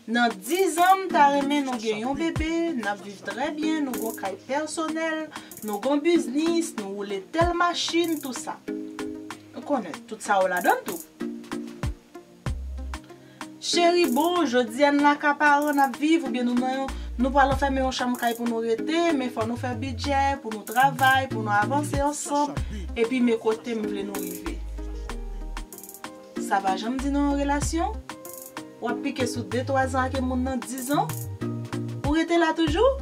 Nan diz an, m ta renmen nou gen yon bebe, n ap viv trè byen, nou gon kay pèsonèl, nou gon biznis, nou woule tèl machin, tou sa. Ou konnen, tout sa yo ladan l tou. Cheri, bon, jodi a n laka paran n ap viv, oubyen nou nan yon, nou pral anfèmen yon chanm kay pou nou rete, men fò nou fè bidjè, pou nou travay, pou nou avanse ansanm, epi men kote m vle nou rive. Sa pa janm di nan yon relasyon, w ap pike sou de twa zan ak yon moun nan diz an, ou rete la toujou?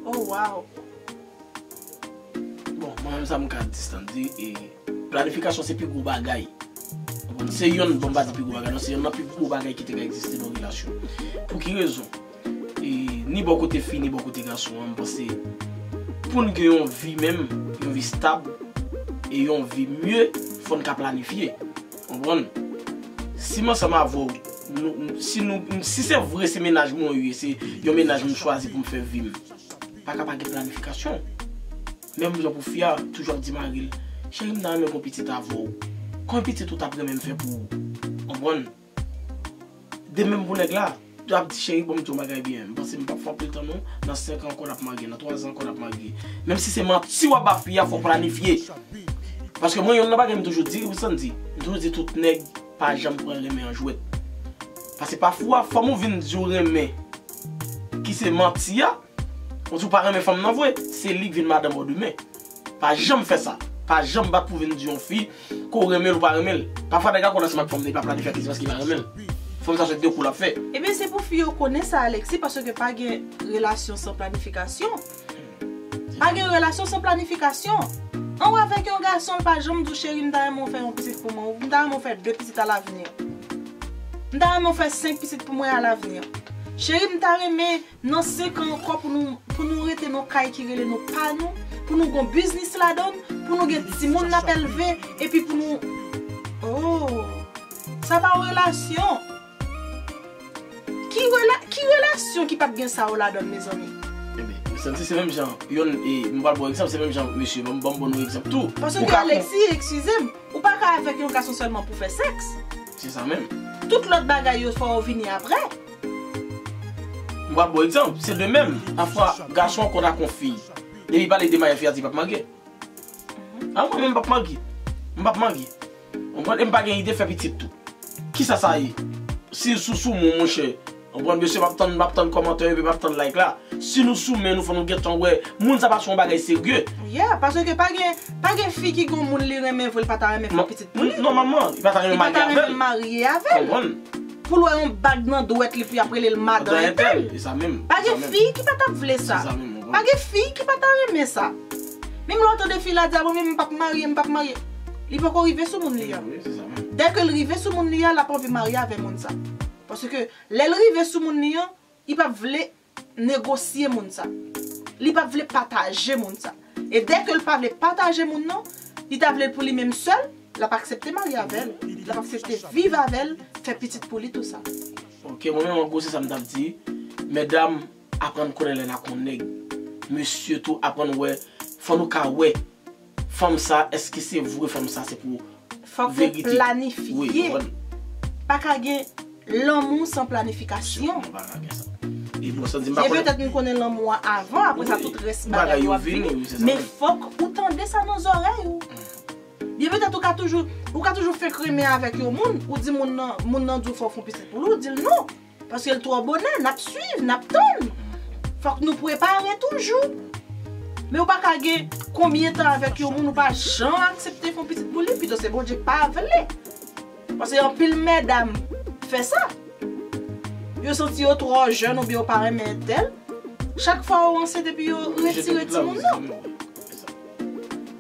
Oh, wow! Bon, mwen menm sa m ka di, Sandy, e planifikasyon se pi gwo bagay. Se yonn, bon, m pa di pi gwo bagay, non, se yonn nan pi gwo bagay ki te ka egziste nan relasyon. Pou ki rezon? E, ni bò kote fi, ni bò kote gason an, m panse pou n gen yon vi menm, yon vi stab, e yon vi mye, fò n ka planifye. Konprann? Si m ansanm avè w, nou, si nou, si se vre se mennaj mwen ou ye, se yon mennaj m chwazi pou m fè vi m, pa ka pa gen planifikasyon. Menm jan pou fi a, toujou ap di mari l, cheri, m ta renmen gon pitit avè w. Konbyen pitit ou t ap renmen m fè pou ou? Konprann? De menm pou nèg la, tou ap di, cheri, bon, m di w bagay byen. M panse m p ap fè anpil tan non, nan senk an ankò n ap marye, nan twa zan ankò n ap marye. Menm si se manti w ap ba fi a, fò w planifye. Paske mwen, yonn nan bagay m toujou di, ou sann di, m toujou di tout nèg pa janm pran renmen an jwèt. Paske pafwa, fanm ou vin di w renmen, ki se manti a, ou di w pa renmen fanm nan vre, se li k vin madanm ou demen. Pa janm fè sa. Pa janm bat pou vin di yon fi ke w renmen l ou pa renmen l. Pafwa nèg la konn ansanm ak fanm nan, li pa planifye ak li, se paske li pa renmen l. Fanm sa se de kou l ap fè. Ebyen, se pou fi yo konnen sa, Alexis, paske pa gen relasyon san planifikasyon. Pa gen relasyon san planifikasyon. An w avèk yon gason, l pa janm di w, cheri, m ta renmen w fè yon pitit pou mwen, ou m ta renmen w fè de pitit alavni. M ta renmen w fè senk pitit pou mwen alavni. Cheri, m ta renmen nan senk an ankò pou nou, pou nou rete nan kay ki rele nou pa nou, pou nou gon biznis ladan l, pou nou gen timoun n ap elve, epi pou nou, oh, sa pa yon relasyon. Ki rela-, ki relasyon ki p ap gen sa yo ladan l, mezanmi? Ebyen, m santi se menm jan, yonn, e, m pral ba w egzanp, se menm jan, mesye, ban m, ban m ba nou egzanp tou. Paske Alexis, eskize m, ou pa ka avèk yon gason sèlman pou fè sèks. Se sa menm. Tout lòt bagay yo fò yo vini apre. M pral ba w egzanp, se de menm, pafwa, gason an konn ak yon fi. Depi pale de maryaj, fi a di l p ap marye. A mwen menm m p ap marye. M p ap marye. Ou konprann? E m pa gen ide fè pitit tou. Kisa sa ye? Si sou sou moun, monchè. Ou konprann? Mesye, m ap tann, m ap tann kòmantè yo, epi m ap tann like la. Si nou sou men nou, fò nou gentan wè. Moun sa pa se yon bagay serye. Yeah, paske pa gen, pa gen fi ki gon moun li renmen vre, li pa ta renmen fè pitit pou li. Nòmalman, li pa ta renmen marye avè l. Li pa ta renmen marye avè l. Konprann? Pou l wè yon bag nan dwèt li, pou y ap rele l madan entèl. E sa menm. Pa gen fi ki pa t ap vle sa. Se sa menm, ou konprann? Pa gen fi ki pa ta renmen sa. Menm lè w tande fi la di, a bon, men m p ap marye, m p ap marye. Li poko rive sou moun li an. Wi, se sa menm. Dèke l rive sou moun li an, l ap anvi marye avè moun sa. Paske lè l rive sou moun li an, li p ap vle negosye moun sa. Li p ap vle pataje moun sa. E dèke l pa vle pataje moun nan, li ta vle l pou li menm sèl, l ap aksepte marye avè l. L ap aksepte viv avè l, fè pitit pou li, tou sa. Ok, mwen menm, an gwo, se sa m t ap di. Medam, aprann konnen lè n ak yon nèg. Mesye tou, aprann wè. Fò nou ka wè fanm sa, èske se vre fanm sa, se pou verite. Fòk nou planifye. Wi, ou konprann? Pa ka gen lanmou san planifikasyon. Non, pa ka gen sa. E bon, sa di m pa konnen. Byen petèt nou konnen lanmou a avan, apre sa tout rès bagay yo ap vini. Wi, wi, se sa. Men fòk ou tande sa nan zòrèy ou. Byen petèt ou ka toujou, ou ka toujou fenk renmen avèk yon moun, ou di moun nan, moun nan di w fò w fè yon pitit pou li, ou di l non. Paske l twò bonè, n ap swiv, n ap tann. Fòk nou prepare toujou. Men ou pa ka gen konbyen tan avèk yon moun, ou pa janm aksepte fè yon pitit pou li, pito se Bondye k pa vle. Paske anpil medam fè sa. Yo santi yo twò jèn oubyen yo pa renmen entèl. Chak fwa yo ansent epi yo retire timoun nan.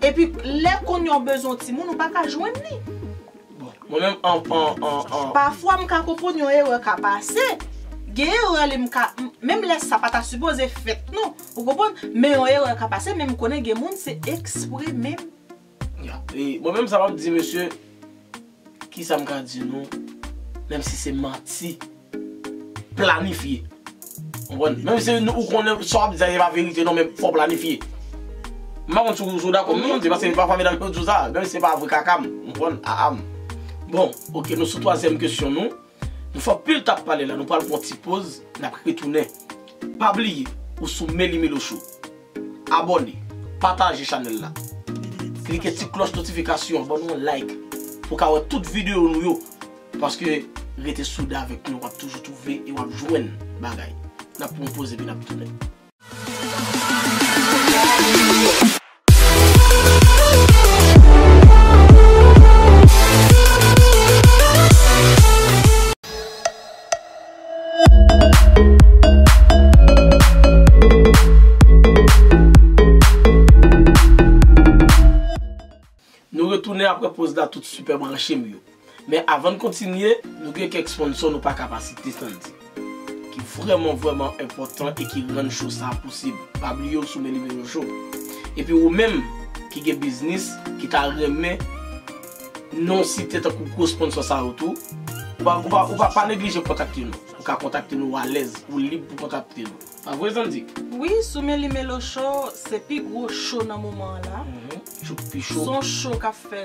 Epi lè kounye a w bezwen yon timoun, ou pa ka jwenn li. Bon, mwen menm, an, an, an, an. Pafwa, m ka konprann yon erè ka pase. Gen erè li m ka, m, menm lè sa pa ta sipoze fèt, non. Ou konprann? Men yon erè ka pase, men m konnen gen moun, se ekspre menm. Ya. E mwen menm, sa m ap di, mesye, kisa m ka di nou, menm si se manti, planifye. Ou konprann? Menm si nou, ou konnen sa w ap di a, se pa verite, non, men fò w planifye. M pa konn si w, si w dakò, m konn di, paske pafwa medam yo di w sa, menm si se pa vre kaka m, ou konprann? Aa m. Bon, ok, nou sou twazyèm kesyon nou. Nou fè anpil t ap pale la, nou pral pran ti poz, n ap retounen. Pa bliye, ou sou Meli Melo Show. Abòne, pataje chanèl la. Klike ti klòch notifikasyon an, ban nou yon like pou w ka wè tout videyo nou yo. Paske rete soude avèk nou, w ap toujou twouve e w ap jwenn bagay. N ap pran yon poz epi n ap tounen. Nou retounen apre poz la, tout sipè branche m yo. Men avan n kontinye, nou gen kèk sponsò nou pa ka pa site, Sandy, ki vrèman, vrèman enpòtan e ki rann show sa a posib. Pa bliye w sou Men Li Melo Show. Epi ou menm ki gen biznis, ki ta renmen non site tankou gwo sponsò sa yo tou, ou pa, ou pa, ou pa, pa neglije kontakte nou. Ou ka kontakte nou alèz, ou lib pou kontakte nou. Pa vre, Sandy? Wi, sou Men Li Melo Show, se pi gwo show nan moman an la. Mhm. Show ki pi cho. Se yon show k ap fè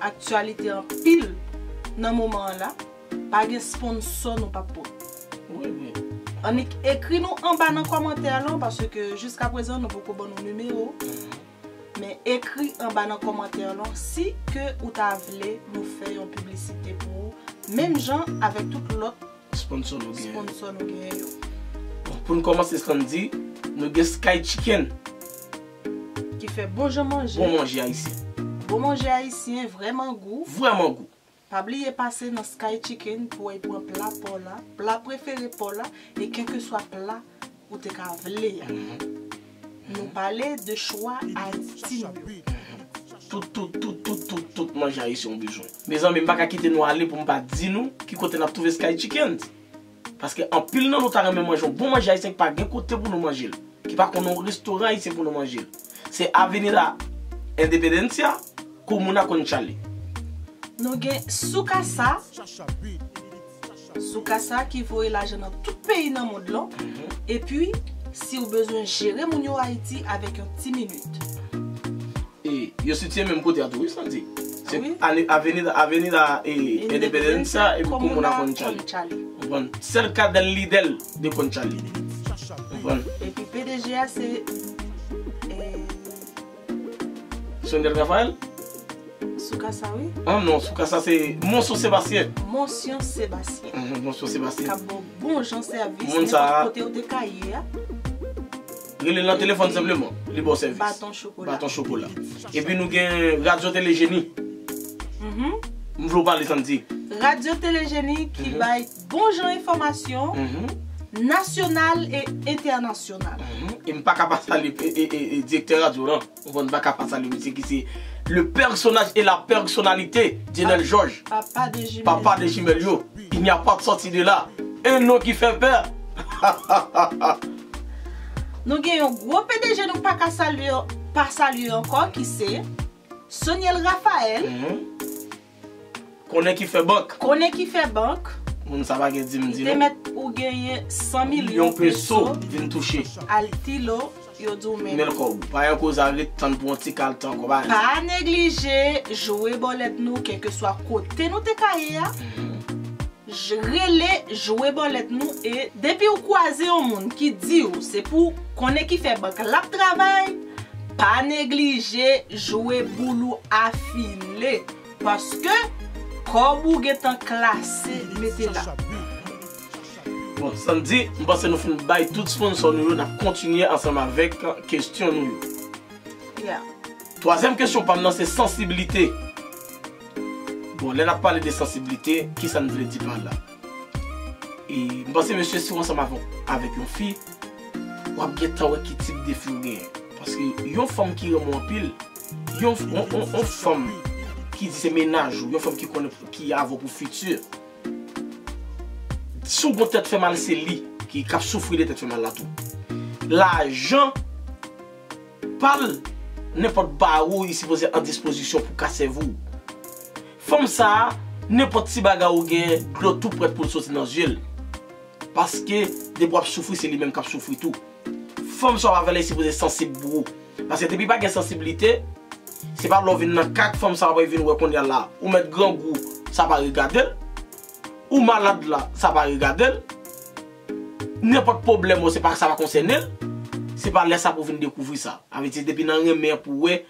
aktyalite anpil nan moman an la. Pa gen sponsò nou p ap pran. Wi, wi. Annik ekri nou anba nan kòmantè lan, paske jiskaprezan nou poko ban nou nimewo. Mhm. Men ekri anba nan kòmantè lan si ke ou ta vle nou fè yon piblisite pou ou, menm jan avèk tout lòt sponsò nou genyen. Sponsò nou genyen yo. Bon, pou n kòmanse, Sandy, nou gen Sky Chicken. Ki fè bon jan manje. Bon manje ayisyen. Bon manje ayisyen, vrèman gou. Vrèman gou. Pa bliye pase nan Sky Chicken pou w al pran pla pa w la, pla prefere pa w la, e kèlkeswa pla ou te ka vle a. Mhm. Nou pale de chwa Ayiti nou yo. Tout, tout, tout, tout, tout, tout manje ayisyen w bezwen. Mezanmi, m pa ka kite nou ale pou m pa di nou ki kote n ap twouve Sky Chicken. Paske anpil nan nou ta renmen manje yon bon manje ayisyen ki pa gen kote pou nou manje l, ki pa konn yon restoran ayisyen pou nou manje l. Se Avenida Independencia, Comuna Conchalí. Nou gen Soukasa. Soukasa ki voye lajan nan tout peyi nan mond lan. Mhm. Epi, si w bezwen jere moun yo Ayiti avèk yon ti minit. E yo sitiye menm kote a tou, wi, Sandy. Se Avenida, Avenida, e, Independencia epi Comuna Conchalí. Ou konprann? Cerca del Lidl de Conchalí. Ou konprann? Epi P D G a se, e, Soniel Raphael? Soukasa, wi. Ah non, Soukasa se Monsiyon Sebastien. Monsiyon Sebastien. Mhm, Monsiyon Sebastien. K ap ba w bon jan sèvis, nenpòt kote ou te ka ye a. Rele l nan telefòn senpleman, li ba w sèvis. Baton chokola. Baton chokola. Epi nou gen Radyo Tele Jeni. Mhm. M vle w pale, Sandy. Radyo Tele Jeni ki bay bon jan enfòmasyon nasyonal e entènasyonal. Mhm. E m pa ka pa salye, e, e, e, e, direktè radyo lan. Ou konprann, m pa ka pa salye misye ki se le personnage et la personnalité, Djenèl Jòj. Papa de jimèl. Papa de jimèl yo. Il n'y a pas de sortie de là. Un nom qui fait peur. Nou gen yon gwo P D G nou pa ka salye, pa salye ankò, ki se Soniel Raphael. Mhm. Konnen ki fè bank. Konnen ki fè bank. Moun sa pa gen di m di non. Li te mèt ou genyen san milyon peso. Yon peso vin touche. Altilo, yo di w men. Men kòb. Pa yon koze a ret tann pou yon ti kalte ankò, pa. Pa neglije jwe bòlèt nou, kèlkeswa kote nou te ka ye a. Mhm. J-, rele, jwe bòlèt nou, e depi w kwaze yon moun ki di w se pou Konnen Ki Fè Bank l ap travay, pa neglije jwe boul ou afile, paske kòb ou gentan klase, mete la. Bon, Sandy, m panse nou fin bay tout sponsò nou yo, n ap kontinye ansanm avèk kesyon nou yo. Yeah. Twazyèm kesyon pa m nan se sansiblite. Bon, lè n ap pale de sansiblite, kisa n vle di pa la? E m panse, mesye, si w ansanm avè, avèk yon fi, w ap gentan wè ki tip de fi w genyen. Paske yon fanm ki renmen w anpil, yon, yon, yon, yon fanm ki di se mennaj ou, yon fanm ki konnen ki avè w pou fiti, si w gon tèt fè mal, se li ki, k ap soufri de tèt fè mal la tou. Lajan pa l, nenpòt bawo li sipoze an dispozisyon pou ka sèvi w. Fanm sa a, nenpòt ti bagay ou gen, dlo tou prèt pou l soti nan zye l. Paske depi w ap soufri, se li menm k ap soufri tou. Fanm sa w ap avè l, li sipoze sansib pou ou. Paske depi pa gen sansiblite, se pa lè w vin nan kay fanm sa w ap vin wè kounye a la. Ou mèt grangou, sa pa regade l. Ou malad la, sa pa regade l. Nenpòt pwoblèm ou, se pa, sa pa konsène l. Se pa lè sa pou w vin dekouvri sa. Sa vle di, depi nan renmen an pou w wè,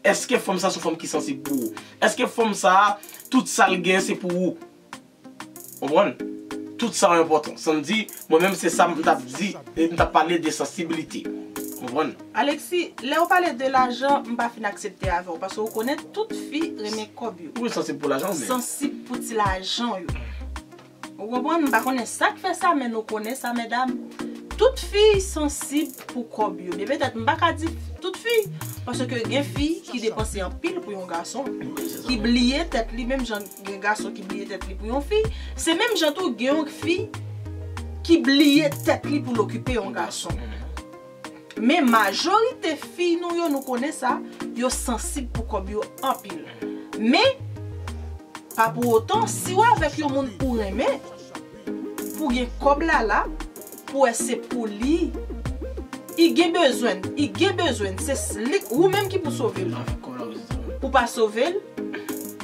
èske fanm sa se yon fanm ki sansib pou ou? Èske fanm sa, tout sa l gen, se pou ou? Konprann? Tout sa enpòtan. Sandy, mwen menm, se sa m t ap di, e m t ap pale de sansiblite. Konprann? Alexis, lè w pale de lajan, m pa fin aksepte avè w, paske w konnen tout fi renmen kòb yo. Wi, sansib pou lajan, men. Sansib pou ti lajan yo. Ou konprann? M pa konnen sa k fè sa, men nou konnen sa, medam. Tout fi sansib pou kòb yo. Men petèt, m pa ka di tout fi, paske gen fi ki depanse anpil pou yon gason, ki bliye tèt li, menm jan gen gason ki bliye tèt li pou yon fi, se menm jan tou gen yon fi ki bliye tèt li pou l okipe yon gason. Men majorite fi nou yo, nou konnen sa, yo sansib pou kòb yo anpil. Men, pa pou otan, si w avèk yon moun ou renmen, pou gen kòb la la, pou wè se pou li, i gen bezwen, i gen bezwen, se s- li, ou menm ki pou sove l. Ou pa sove l,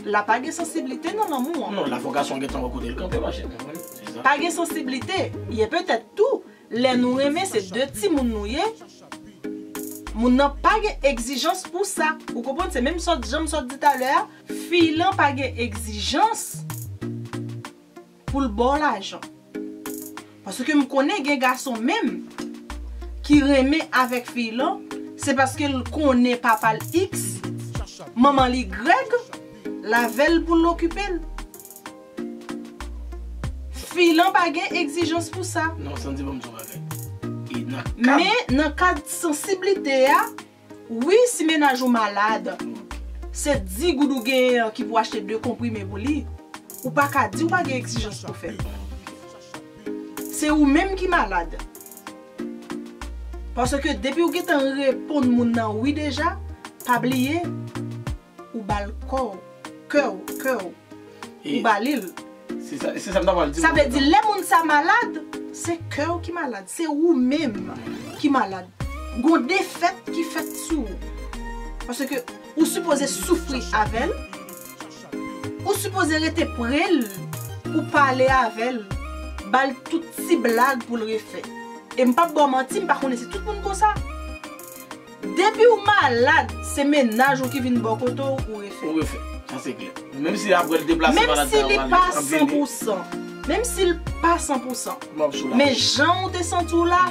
la pa gen sansiblite nan lanmou an. Non, la fò gason gentan wè kote l kanpe, machè. Pa gen sansiblite, ye petèt tou, lè nou renmen, se de timoun nou ye, moun nan pa gen egzijans pou sa. Ou konprann? Se menm sòt, jan m sòt di talè a, fi lan pa gen egzijans pou l ba w lajan. Paske m konnen gen gason menm ki renmen avèk fi lan, se paske l konnen papa l X, manman l Y, l avè l pou l okipe l. Fi lan pa gen egzijans pou sa. Non, Sandy, ban m di w bagay. E nan kad Men nan kad sansiblite a, wi, si mennaj ou malad, se di goud ou genyen an ki pou achte de konprime pou li, ou pa ka di w pa gen egzijans pou fè l. Se ou menm ki malad. Paske depi w gentan reponn moun nan wi deja, pa bliye, ou ba l kò w, kè w, kè w, ou ba li l. Se sa, se sa m ta pral di. Sa vle di, lè moun sa malad, se kè w ki malad, se ou menm ki malad. Gon defèt ki fèt sou ou. Paske ou sipoze soufri avè l, ou sipoze rete pre l, ou pale avè l, ba l tout ti blag pou l refè. E m p ap ba w manti, m pa konnen si tout moun konsa. Depi w malad, se mennaj ou ki vin bò kote w, ou refè. Ou refè. Sa se klè. Menm si apre l deplase malad la, ou ale, anpile. Menm si li pa san pou san. Menm si l pa san pou san. Men jan ou te santi w la,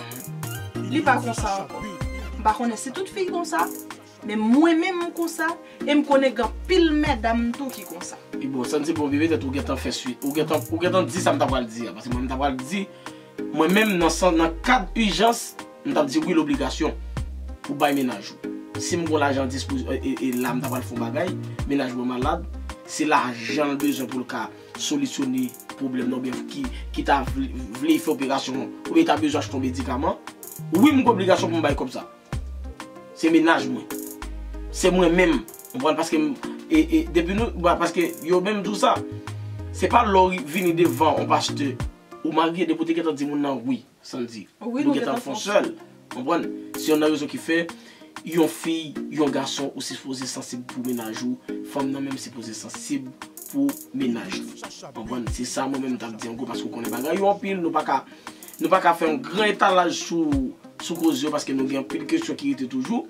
li pa konsa ankò. M pa konnen si tout fi konsa, men mwen menm m konsa, e m konnen gen anpil medam tou ki konsa. E bon, Sandy, bon, bebe tèt ou gentan fè swit. Ou gentan, ou gentan di sa m ta pral di a. Paske mwen, m ta pral di, mwen menm, nan san, nan kad ijans, m t ap di wi, lobligasyon pou bay mennaj ou. Si m gon lajan dispoze, e, e, e la m ta pral fè yon bagay, mennaj mwen malad, se lajan l bezwen pou l ka solisyone pwoblèm nan, oubyen ki, ki ta vle, vle fè operasyon, oubyen ta bezwen achte yon medikaman, wi, m gen obligasyon pou m bay kòb sa. Se mennaj mwen. Se mwen menm. Ou konprann? Paske m, e, e, depi nou, ba, paske yo menm di w sa. Se pa lè w vini devan yon pastè, ou marye, depi w te gentan di moun nan wi. Sandy. Wi, nou gentan fè yon sèl. Konprann? Se youn nan rezon ki fè yon fi, yon gason, ou sipoze sansib pou mennaj ou, fanm nan menm sipoze sansib pou mennaj li. Konprann? Se sa mwen menm m t ap di an gwo, paske w konnen bagay yo anpil, nou pa ka, nou pa ka fè yon gran etalaj sou, sou koze yo, paske nou gen anpil kesyon ki rete toujou.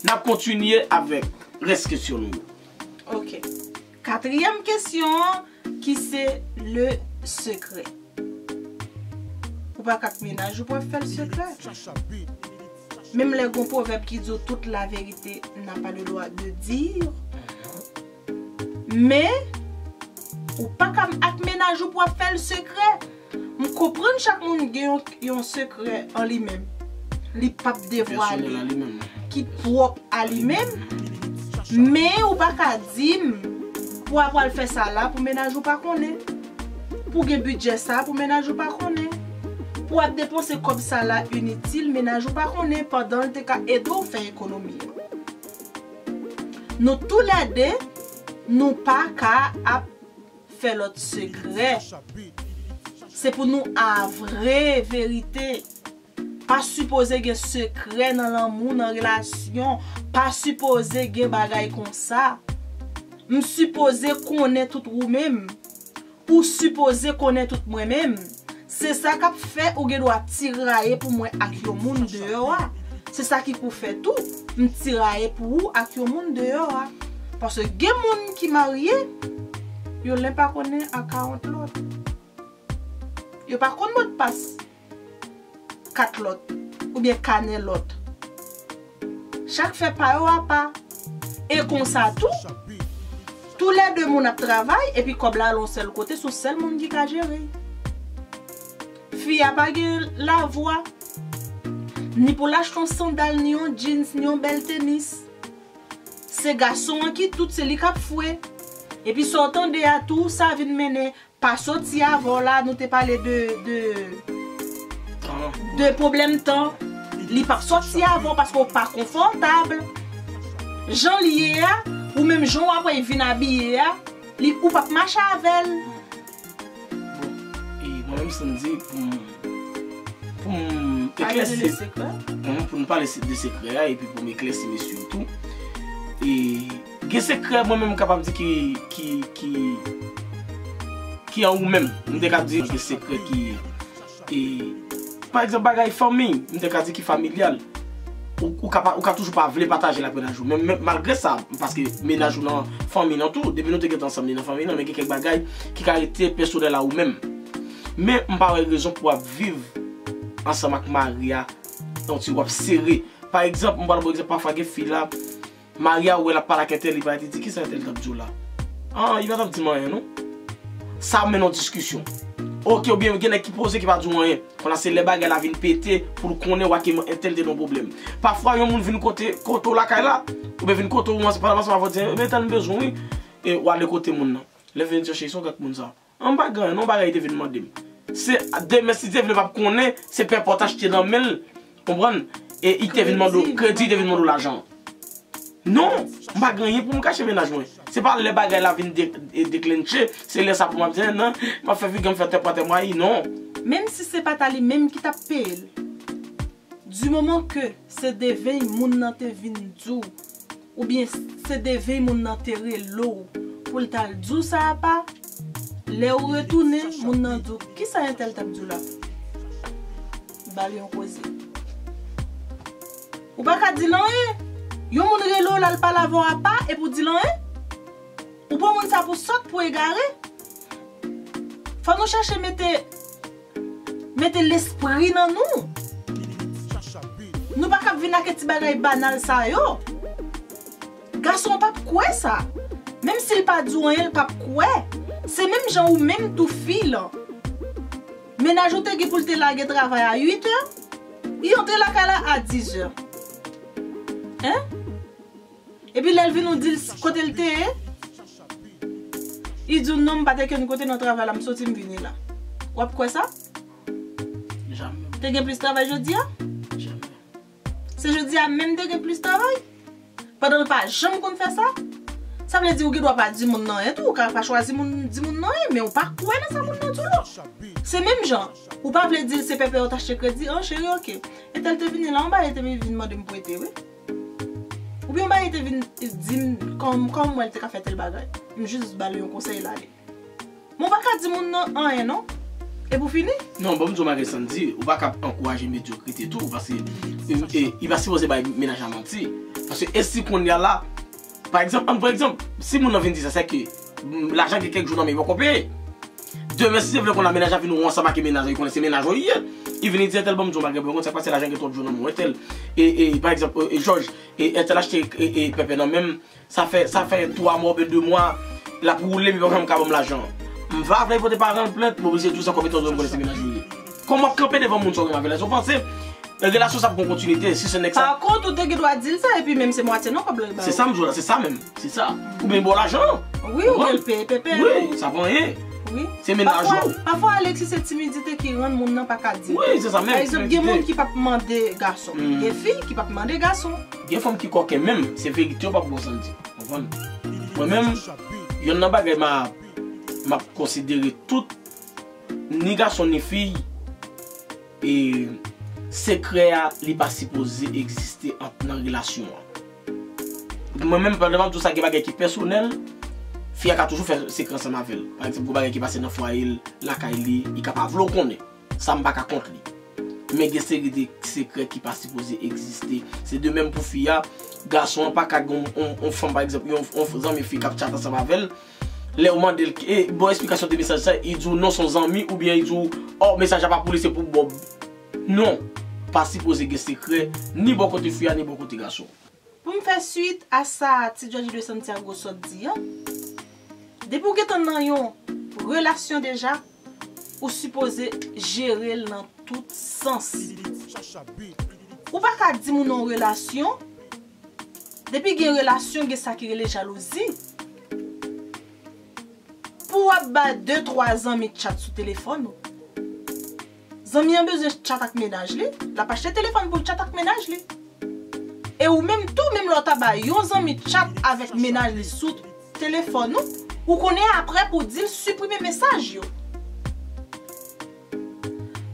N ap kontinye avèk rès kesyon nou yo. Ok. Katriyèm kesyon an, ki se le secret. Ou pa ka ak mennaj ou pou w ap fè l sekrè. Menm lè gon pwovèb ki di w toute la vérité n'a pas le droit de dire. Men, ou pa ka ak mennaj ou pou w ap fè l sekrè. M konprann chak moun gen yon, yon sekrè an li menm. Li p ap devwale. Ki pwòp a li menm. Men ou pa ka di m pou w ap pral fè sa la pou mennaj ou pa konnen. Pou w gen bidjè sa pou mennaj ou pa konnen. Pou w ap depanse kòb sa la initil, mennaj ou pa konnen pandan l te ka ede w fè ekonomi an. Nou toulède, nou pa ka ap fè lòt sekrè. Se pou nou a vrè verite. Pa sipoze gen sekrè nan lanmou, nan relasyon. Pa sipoze gen bagay konsa. M sipoze konnen tout ou menm. Ou sipoze konnen tout mwen menm. Se sa k ap fè ou gen dwa tiraye pou mwen ak yon moun deyò a. Se sa ki pou fè tou, m tiraye pou ou ak yon moun deyò a. Paske gen moun ki marye, yo len pa konnen a karant lòt. Yo pa konn modpas kat lòt, oubyen kanè lòt. Chak fè pa yo apa. E konsa tou, toulède moun ap travay, epi kòb la al yon sèl kote, se yon sèl moun ki ka jere. Fi a pa gen lavwa, ni pou l achte yon sandal, ni yon jeans, ni yon bèl tenis. Se gason an ki tout, se li k ap fwe. Epi sa w tande a tou, sa vin mennen pa soti avè w la, nou te pale de, de, de pwoblèm tan. Li p ap soti avè w paske w pa konfòtab. Jan l ye a, ou menm jan w ap wè l vin abiye a, li, ou p ap mache avè l. Bon, e mwen menm Sandy, pou m, pou m eklèsi, pou nou pale de sekrè a, epi pou m eklèsi mesye yo tou. E gen sekrè, mwen menm m kapab di ki, ki, ki, ki an ou menm. M te ka di gen sekrè ki, e, pa egzanp, bagay fanmi, m te ka di ki familyal. Ou, ou ka pa, ou ka toujou pa vle pataje l ak mennaj ou. Men, men malgre sa, paske mennaj ou nan fanmi nan tou, depi nou te gentan ansanm, li nan fanmi nan, men gen kèk bagay ki ka rete pèsonèl a ou menm. Men m pa wè rezon pou w ap viv ansanm ak mari a, yon ti w ap sere. Pa egzanp, m pral ba w egzanp, pafwa gen fi la, mari a wè l ap pale ak entèl, li parèt li di, "Kisa entèl t ap di w la?" "Ah, li pa t ap di m anyen, non." Sa mennen yon diskisyon. Oke, oubyen gen nèg ki poze ki pa di w anyen. Kounye a se lè bagay la vin pete pou l konnen w ak entèl te nan pwoblèm. Pafwa, yon moun vin kote, kote w lakay la, oubyen vin kote w, pandan w ansanm avè l, di, "Ebyen, entèl m bezwen w, wi." E w ale kote moun nan. Lè vin di, "Cheri, se yon gad moun sa." "An, m pa gen anyen, non, bagay li te vin mande m." Se demen, si Dye vle, m ap konnen, se pè pòt achte nan men l, konprann? E li te vin mande w kredi, li te vin mande w lajan. Non, m pa gen anyen pou m kache mennaj mwen. Se pa lè bagay la vin de, e, deklenche, se lè sa pou m ap di, "Nan, m ap fè figi m fè tèt pa tèt mwen, non." Menm si se pa ta li menm ki t ap peye l. Du moman ke se devèy moun nan te vin di w, oubyen se devèy moun nan te rele w pou l t al di w sa apa, lè w retounen, moun nan di w, "Kisa entèl t ap di w la?" Ba l yon koze. Ou pa ka di l anyen. Yon moun rele w, l al pale avè w apa, epi w di l anyen? Ou pran moun sa pou sòt, pou egare? Fò nou chèche mete, mete lespri nan nou. Nou pa ka ap vin ak ti bagay banal sa yo. Gason an p ap kwè sa. Menm si l pa di w anyen, l p ap kwè. Se menm jan ou menm tou fi lan. Mennaj ou te gen pou l te lage travay a uit è, li antre lakay la a diz è. Hein? Epi lè l vin ou di l kote l te ye, li di w, "Non, m pa te kenn kote nan travay la, m soti m vini la." W ap kwè sa? Jamè. Te gen plis travay jodi a? Jamè. Se jodi a menm te gen plis travay? Pandan l pa janm konn fè sa? Sa vle di ou gen dwa pa di moun nan anyen tou, ou ka pa chwazi moun, di moun nan anyen, men ou pa kwè nan sa moun nan di w la. Se menm jan, ou pa vle di l se pèpè yo t achte kredi, "An, cheri, oke. Entèl te vini la, yon bagay te vin mande m prete, wi." Oubyen yon bagay te vin di m kòm, kòm mwen te ka fè tèl bagay. M jis ba l yon konsèy, l ale. Men w pa ka di moun nan anyen, non. E pou fini? Non, bon, m di w, Marie Sandy, ou pa ka ap ankouraje medyokrite tou, paske, e, e, li pa sipoze bay mennaj la manti. Paske e si kounye a la, pa egzanp, ann pran egzanp, si moun nan vin di sa, se ke, mm, lajan gen kèk jou nan men li poko peye. Demen, si se vle kounye a mennaj la vin wè w ansanm ak mennaj la, li konnen se mennaj ou li ye. Li vin li di, "Entèl, ban m di w yon bagay, bon, konn sa k pase, lajan gen twòp jou nan men w, entèl." E, e, pa egzanp, e, e, Jòj, e, entèl achte, e, e, pèpè nan men m, sa fè, sa fè twa mwa oubyen de mwa, l ap woule, men li pa janm ka ban m lajan. M va vle pote paran l plent, m oblije di w sa kòm etan donn m konnen se mennaj ou ye. Kòman w ap kanpe devan moun sa w renmen avè l? Èske w panse, e, relasyon sa ap gen kontinite, si se nèg sa? Pa kont, ou te gen dwa di l sa, epi menm se mwatye nan kòb la l ba ou. Se sa m di w la, se sa menm. Se sa. Oubyen ba w lajan. Wi, oubyen l peye pèpè. Wi, sa pa anyen. Wi. Se mennaj ou. Pafwa, pafwa, Alexis, se timidite ki rann moun nan pa ka di. Wi, se sa menm, timidite. Pa egzanp, gen moun ki p ap mande gason. Gen fi ki p ap mande gason. Gen fanm ki kòken menm, se verite yo p ap ba w Sandy. Konprann? Mwen menm, yonn nan bagay m a, m ap konsidere tout, ni gason ni fi, e sekrè a, li pa sipoze egziste ant, nan relasyon an. Mwen menm, pandan m ap di w sa, gen bagay ki pèsonèl, fi a ka toujou fè sekrè ansanm avè l. Pa egzanp, gon bagay ki pase nan fwaye l, lakay li, li ka pa vle w konnen. Sa m pa ka kont li. Men gen seri de sekrè ki pa sipoze egziste. Se de menm pou fi a, gason an pa ka gen yon, yon, yon fanm, pa egzanp, yon, yon zanmi fi k ap tchat ansanm avè l, lè w mande l, e, ba w esplikasyon de mesaj sa, li di w non, se yon zanmi, oubyen li di w, o, mesaj la pa pou li, se pou Bob. Non, pa sipoze gen sekrè, ni bò kote fi a, ni bò kote gason. Pou m fè swit a sa Ti Djòdji de Santiago sot di an, depi w gentan nan yon relasyon deja, ou sipoze jere l nan tout sans. Ou pa ka di moun nan yon relasyon, Depi gen relasyon, gen sa ki rele jalouzi. Pou w ap ba de, twa zanmi tchat sou telefòn ou, zanmi an bezwen tchat ak mennaj li, l ap achte telefòn pou l tchat ak mennaj li. E ou menm tou, menm lè w ta ba yon zanmi tchat avèk mennaj li sou telefòn ou, ou konnen apre pou w di l siprime mesaj yo.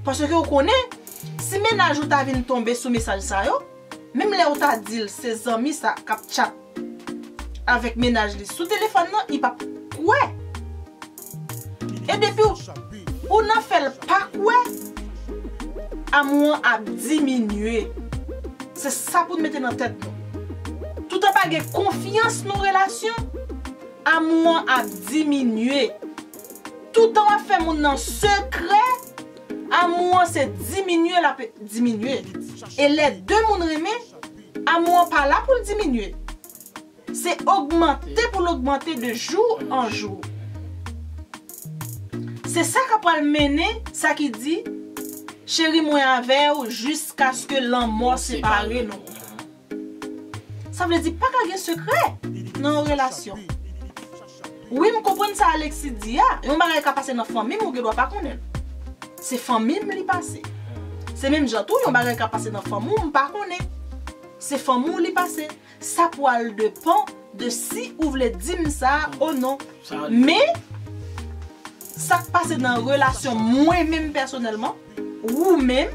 Paske ou konnen, si mennaj ou ta vin tonbe sou mesaj sa yo, menm lè ou ta di l se zanmi sa k ap tchat avèk mennaj li sou telefòn nan, li p ap kwè. E depi w, ou nan fè l pa kwè, amou an ap diminye. Se sa pou n mete nan tèt nou. Toutan pa gen konfyans nan relasyon, amou an ap diminye. Toutan w ap fè moun nan sekrè, amou an se diminye l ap diminye. E lè de moun renmen, amou an pa la pou l diminye. Se ogmante pou l ogmante de jou an jou. Se sa k ap pral mennen sa ki di, cheri, mwen avè w jiskaske lanmò separe nou. Sa vle di pa ka gen sekrè nan yon relasyon. Wi, m konprann sa Alexis di a. Yon bagay ka pase nan fanmi m, ou gen dwa pa konnen l. Se fanmi m li pase. Se menm jan tou, yon bagay ka pase nan fanmi w, m pa konnen. Se fanmi w li pase. Sa pral depan de si ou vle di m sa ou non. Men, sa k pase nan relasyon mwen menm pèsonèlman, ou menm,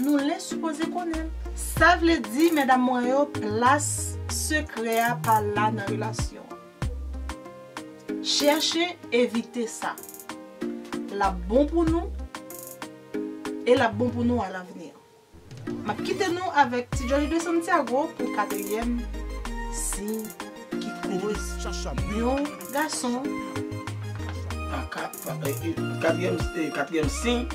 nou le sipoze konnen l. Sa vle di, medam mwen yo, plas sekrè a pa la nan relasyon an. Chèche evite sa. L ap bon pou nou, e l ap bon pou nou alavni. M ap kite nou avèk Ti Johnny de Santiago pou katriyèm siy ki koz yon gason. Pa ka, pa, eh, eh, katriyèm, eh, katriyèm siy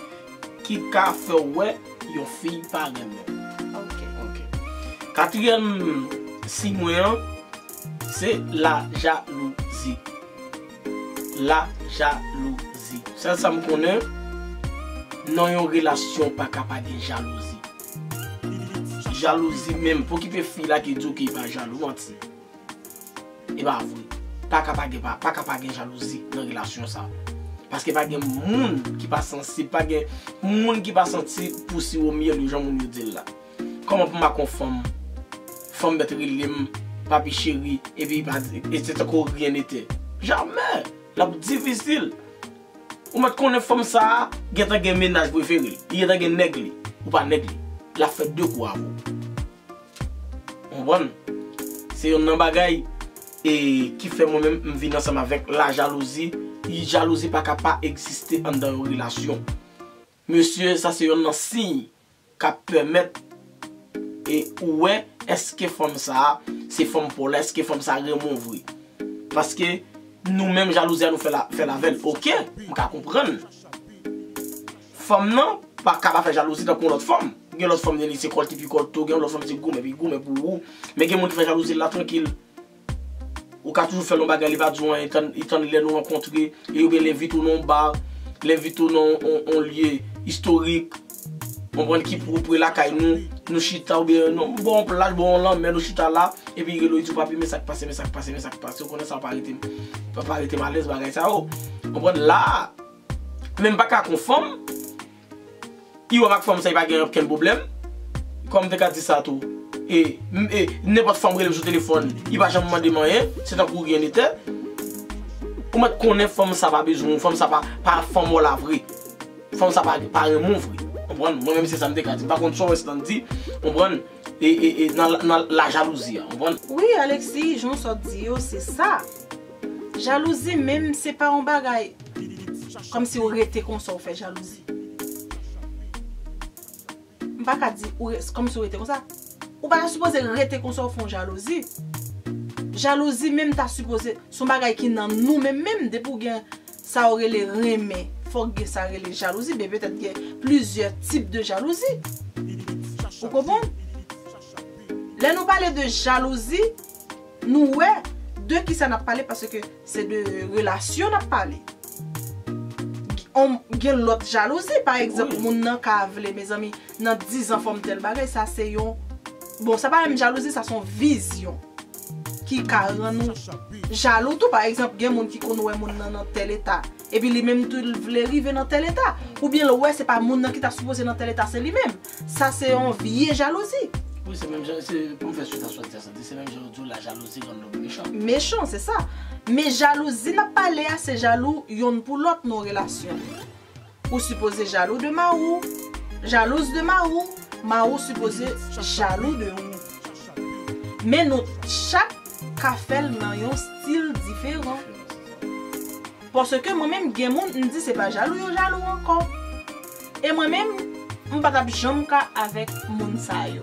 ki ka fè w wè yon fi pa renmen w. Ok. Ok. Katriyèm siy mwen an, se lajalouzi. Lajalouzi. Sèl sa m konnen, nan yon relasyon pa ka pa gen jalouzi. Jalouzi menm, pou ki pe fi la ki di w ki pa jalou, manti. E pa vre. Pa ka pa gen, pa, pa ka pa gen jalouzi nan relasyon sa. Paske pa gen moun ki pa sansib, pa gen moun ki pa santi pousi o myèl yo jan moun yo di l la. Kòman pou m ak yon fanm, fanm mèt rele m papi cheri, epi li pa di, e se tankou rien n'était. Jamè! L ap difisil. Ou mèt konnen fanm sa a gentan gen mennaj prefere l. Li gentan gen nèg li. Ou pa nèg li. L ap fè de kou avè w. Ou konprann? Se yonn nan bagay e ki fè mwen menm m vin ansanm avèk lajalouzi. Jalouzi pa ka pa egziste anndan yon relasyon. Mesye, sa se yonn nan siy k ap pèmèt e ou wè èske fanm sa a se fanm pa w la, èske fanm sa a renmen w vre. Paske nou menm jalouzi a nou fè l a, fè l avè l. Oke, m ka konprann. Fanm nan pa ka pa fè jalouzi tankou yon lòt fanm. Gen lòt fanm li se kòlte pi kòlte w, gen lòt fanm se goumen pi goumen pou ou. Men gen moun ki fè jalouzi l la trankil. Ou ka toujou fè l yon bagay, li pa di w anyen, li tann, li tann lè nou rankontre, e oubyen l envite w nan yon ba, l envite w nan yon, yon, yon lye istorik. Konprann ki pwopre lakay nou, nou chita, oubyen nou ba w yon plaj, ba w yon lanmè, nou chita la, epi rele w, li di w papi, men sa k pase, men sa k pase, men sa k pase, ou konnen sa pa rete, pa, pa rete m alèz bagay sa yo. Konprann la, men m pa ka ak yon fanm, li wè m ak fanm sa, li pa gen okenn pwoblèm. Kòm m te ka di sa tou. E, e nenpòt fanm rele m sou telefòn, li pa janm mande m anyen, se tankou rien n'était. Ou mèt konnen fanm sa pa bezwen w, fanm sa pa, pa fanm w la vre. Fanm sa pa, pa renmen w vre. Konprann? Mwen menm se sa m te ka di. M pa konn sa w wè Stanley di, konprann? E, e, e nan, nan lajalouzi a, konprann? Wi, Alexis, jan w sot di yo, se sa. Jalouzi menm, se pa yon bagay kòmsi w rete konsa w fè jalouzi. M pa ka di ou re- kòmsi w rete konsa. Ou pa ta sipoze rete konsa w fè yon jalouzi. Jalouzi menm ta sipoze se yon bagay ki nan nou menm menm. Depi w gen sa yo rele renmen, fòk gen sa rele jalouzi. Men petèt gen plizyè tip de jalouzi. Ou konprann? Lè nou pale de jalouzi, nou wè de kisa n ap pale, paske se de relasyon n ap pale. On, gen lòt jalouzi, pa egzanp, moun nan ka vle, mezanmi, nan dizan fò m tèl bagay, sa se yon Bon, sa pa menm jalouzi, sa se yon vizyon ki ka rann ou jalou tou. Pa egzanp, gen moun ki konn wè moun nan nan tèl eta, epi li menm tou l vle rive nan tèl eta. Oubyen l wè se pa moun nan ki ta sipoze nan tèl eta, se li menm. Sa se yon vye jalouzi. Wi, se menm jan, se pou m fè swit a sa w di a, se menm jan yo di w la jalouzi rann lòm mechan. Mechan, se sa. Men jalouzi n ap pale a, se jalou yonn pou lòt nan relasyon. Ou sipoze jalou de mari w, jalouz de mari w, mari w sipoze jalou de ou. Men nou chak ka fè l nan yon stil diferan. Paske mwen menm, gen moun, m di se pa jalou yo jalou ankò. E mwen menm, m pa t ap janm ka avèk moun sa yo.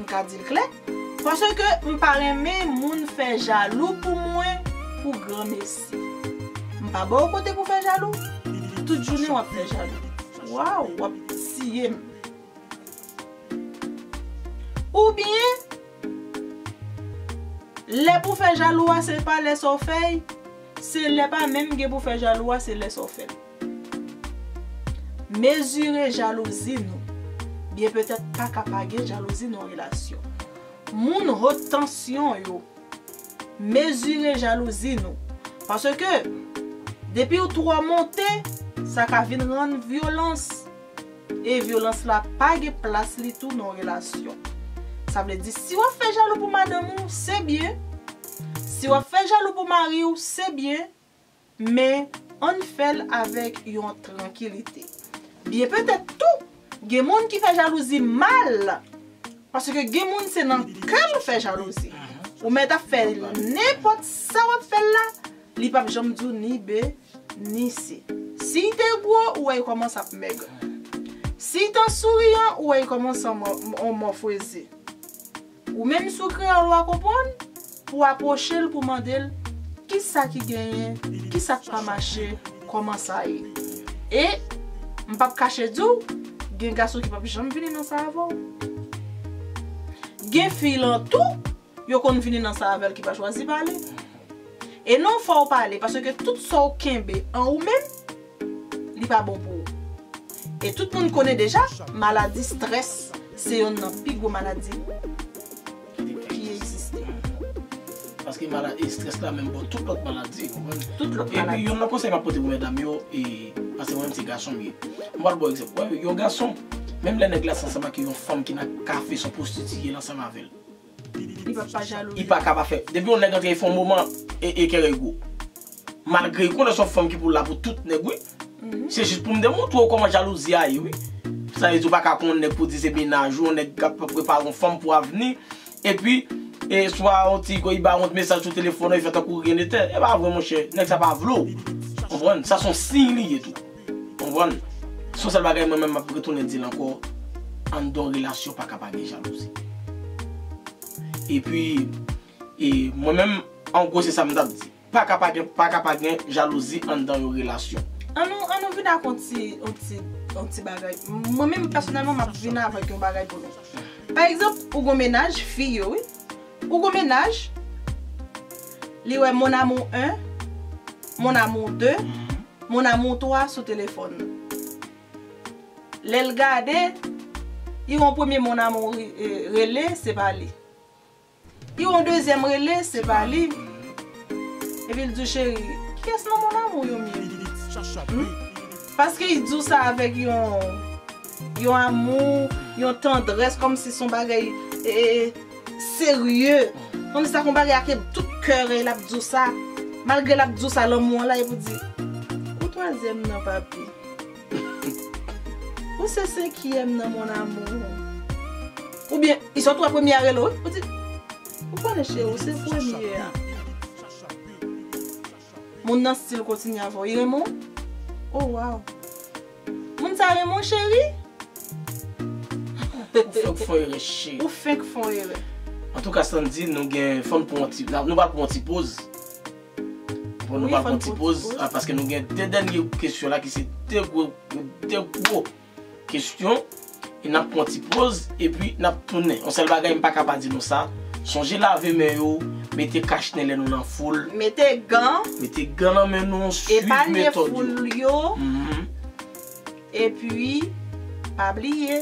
M ka di l klè. Paske m pa renmen moun fè jalou pou mwen pou granmesi. M pa ba w kote pou fè jalou. Tout jounen w ap fè jalou. Waw, w ap tiye m. Oubyen, lè pou fè jalou a, se pa lè sa w fè l, se lè pa menm gen pou fè jalou a, se lè sa w fè l. Mezire jalouzi nou. Byen petèt pa ka pa gen jalouzi nan yon relasyon. Moun haute tension yo, mezire jalouzi nou. Paske, depi w twò monte, sa ka vin rann vyolans. E vyolans la pa gen plas li tou nan yon relasyon. Sa vle di, si w ap fè jalou pou madanm ou, se byen. Si w ap fè jalou pou mari w, se byen. Men, ann fè l avèk yon trankilite. Byen petèt tou, gen moun ki fè jalouzi mal. Paske gen moun se nan kè l fè jalouzi. Ou mèt ap fè nenpòt sa w ap fè l la, li p ap janm di w ni B, ni C. Si l te gwo, ou wè l kòmanse ap mèg. Si l te souriyan, ou wè l kòmanse an mò, an mò freze. Ou menm si w kreyòl, w a konprann, pou w apwoche l, pou w mande l, kisa ki genyen, kisa k pa mache, kòman sa ye. E, m p ap kache di w, gen gason ki p ap janm vini nan sa avè w. Gen fi lan tou, yo konn vini nan sa avè l ki pa chwazi pale. E non, fò w pale, paske tout sa w kenbe an ou menm, li pa bon pou ou. E tout moun konnen deja, maladi strès se yonn nan pi gwo maladi ki egziste. Paske maladi, strès la menm bon tout lòt maladi, konprann? Tout lòt Epi maladi. Youn nan konsèy m ap pote pou medam yo, e, paske mwen menm se gason m ye. M pral ba w egzanp. Wè, yon gason, menm lè nèg la se ansanm ak yon fanm ki nan kafe, se yon pwostitiye l ansanm avè l. Li pa pa jalou. Li pa ka pa fè. Depi yon nèg antre, fè yon moman, e, e kè rèy gwo. Malgre li konnen se yon fanm ki pou la pou tout nèg, wi. Se jis pou m demontre w kòman jalouzi a ye, wi. Sa vle di w pa ka konn yon nèg pou di se mennaj ou, yon nèg k ap prepare yon fanm pou avni. Epi, e, swa yon ti gwo, li ba yon mesaj sou telefòn, li fè tankou ryen de tè. E pa vre, monchè. Nèg sa pa vle w. Konprann? Sa se yon siy li ye tou. Konprann? Se yon sèl bagay mwen menm m ap retounen di l ankò, anndan yon relasyon pa ka pa gen jalouzi. Epi, e, mwen menm, an gwo, se sa m t ap di. Pa ka pa gen, pa ka pa gen jalouzi anndan yon relasyon. An nou, an nou vin ak yon ti, yon ti, yon ti bagay. Mwen menm, pèsonèlman, m ap vin avèk yon bagay pou nou. Pa egzanp, ou gon mennaj, fi yo, wi. Ou gon mennaj, li wè Mon Amour un, Mon Amour deux, Mon Amour trois sou telefòn nan. Lè l gade, li wè yon premye Mon Amour, e, rele, se pa li. Li wè yon dezyèm rele, se pa li. Epi l di w, cheri, kiyès nan Mon Amour yo m ye? Hmm? Paske li di w sa avèk yon, yon amou, yon tandrès, kòmsi se yon bagay, e, e, serye. Kòmsi sa yon bagay ak tout kè l ap di w sa. Malgre l ap di w sa, lanmou an la, epi w di, ou twazyèm nan, papi. Ou se senkyèm nan, mon amour. Oubyen, li sot wè premye a rele w, wi. Ou di, ou konnen, cheri, ou se premye a. Moun nan still kontinye avè w. Li renmen w? Oh, wow. Moun sa renmen w, cheri? Ou fenk fè yon erè, cheri. Ou fenk fè yon erè. Antouka, Sandy, nou gen, fò n pran yon ti, nou pral pran yon ti poz. Bon, nou pral pran yon ti poz, ah, paske nou gen de dènye kesyon la ki se de gwo, de gwo kesyon. E n ap pran yon ti poz, epi n ap tounen. Yon sèl bagay, m pa ka pa di nou sa. Sonje lave men yo, mete kach nen lè nou nan foul. Mete gan. Mete gan nan men nou, swiv metòd yo. Epanye foul yo. Mhm. Epi, pa bliye,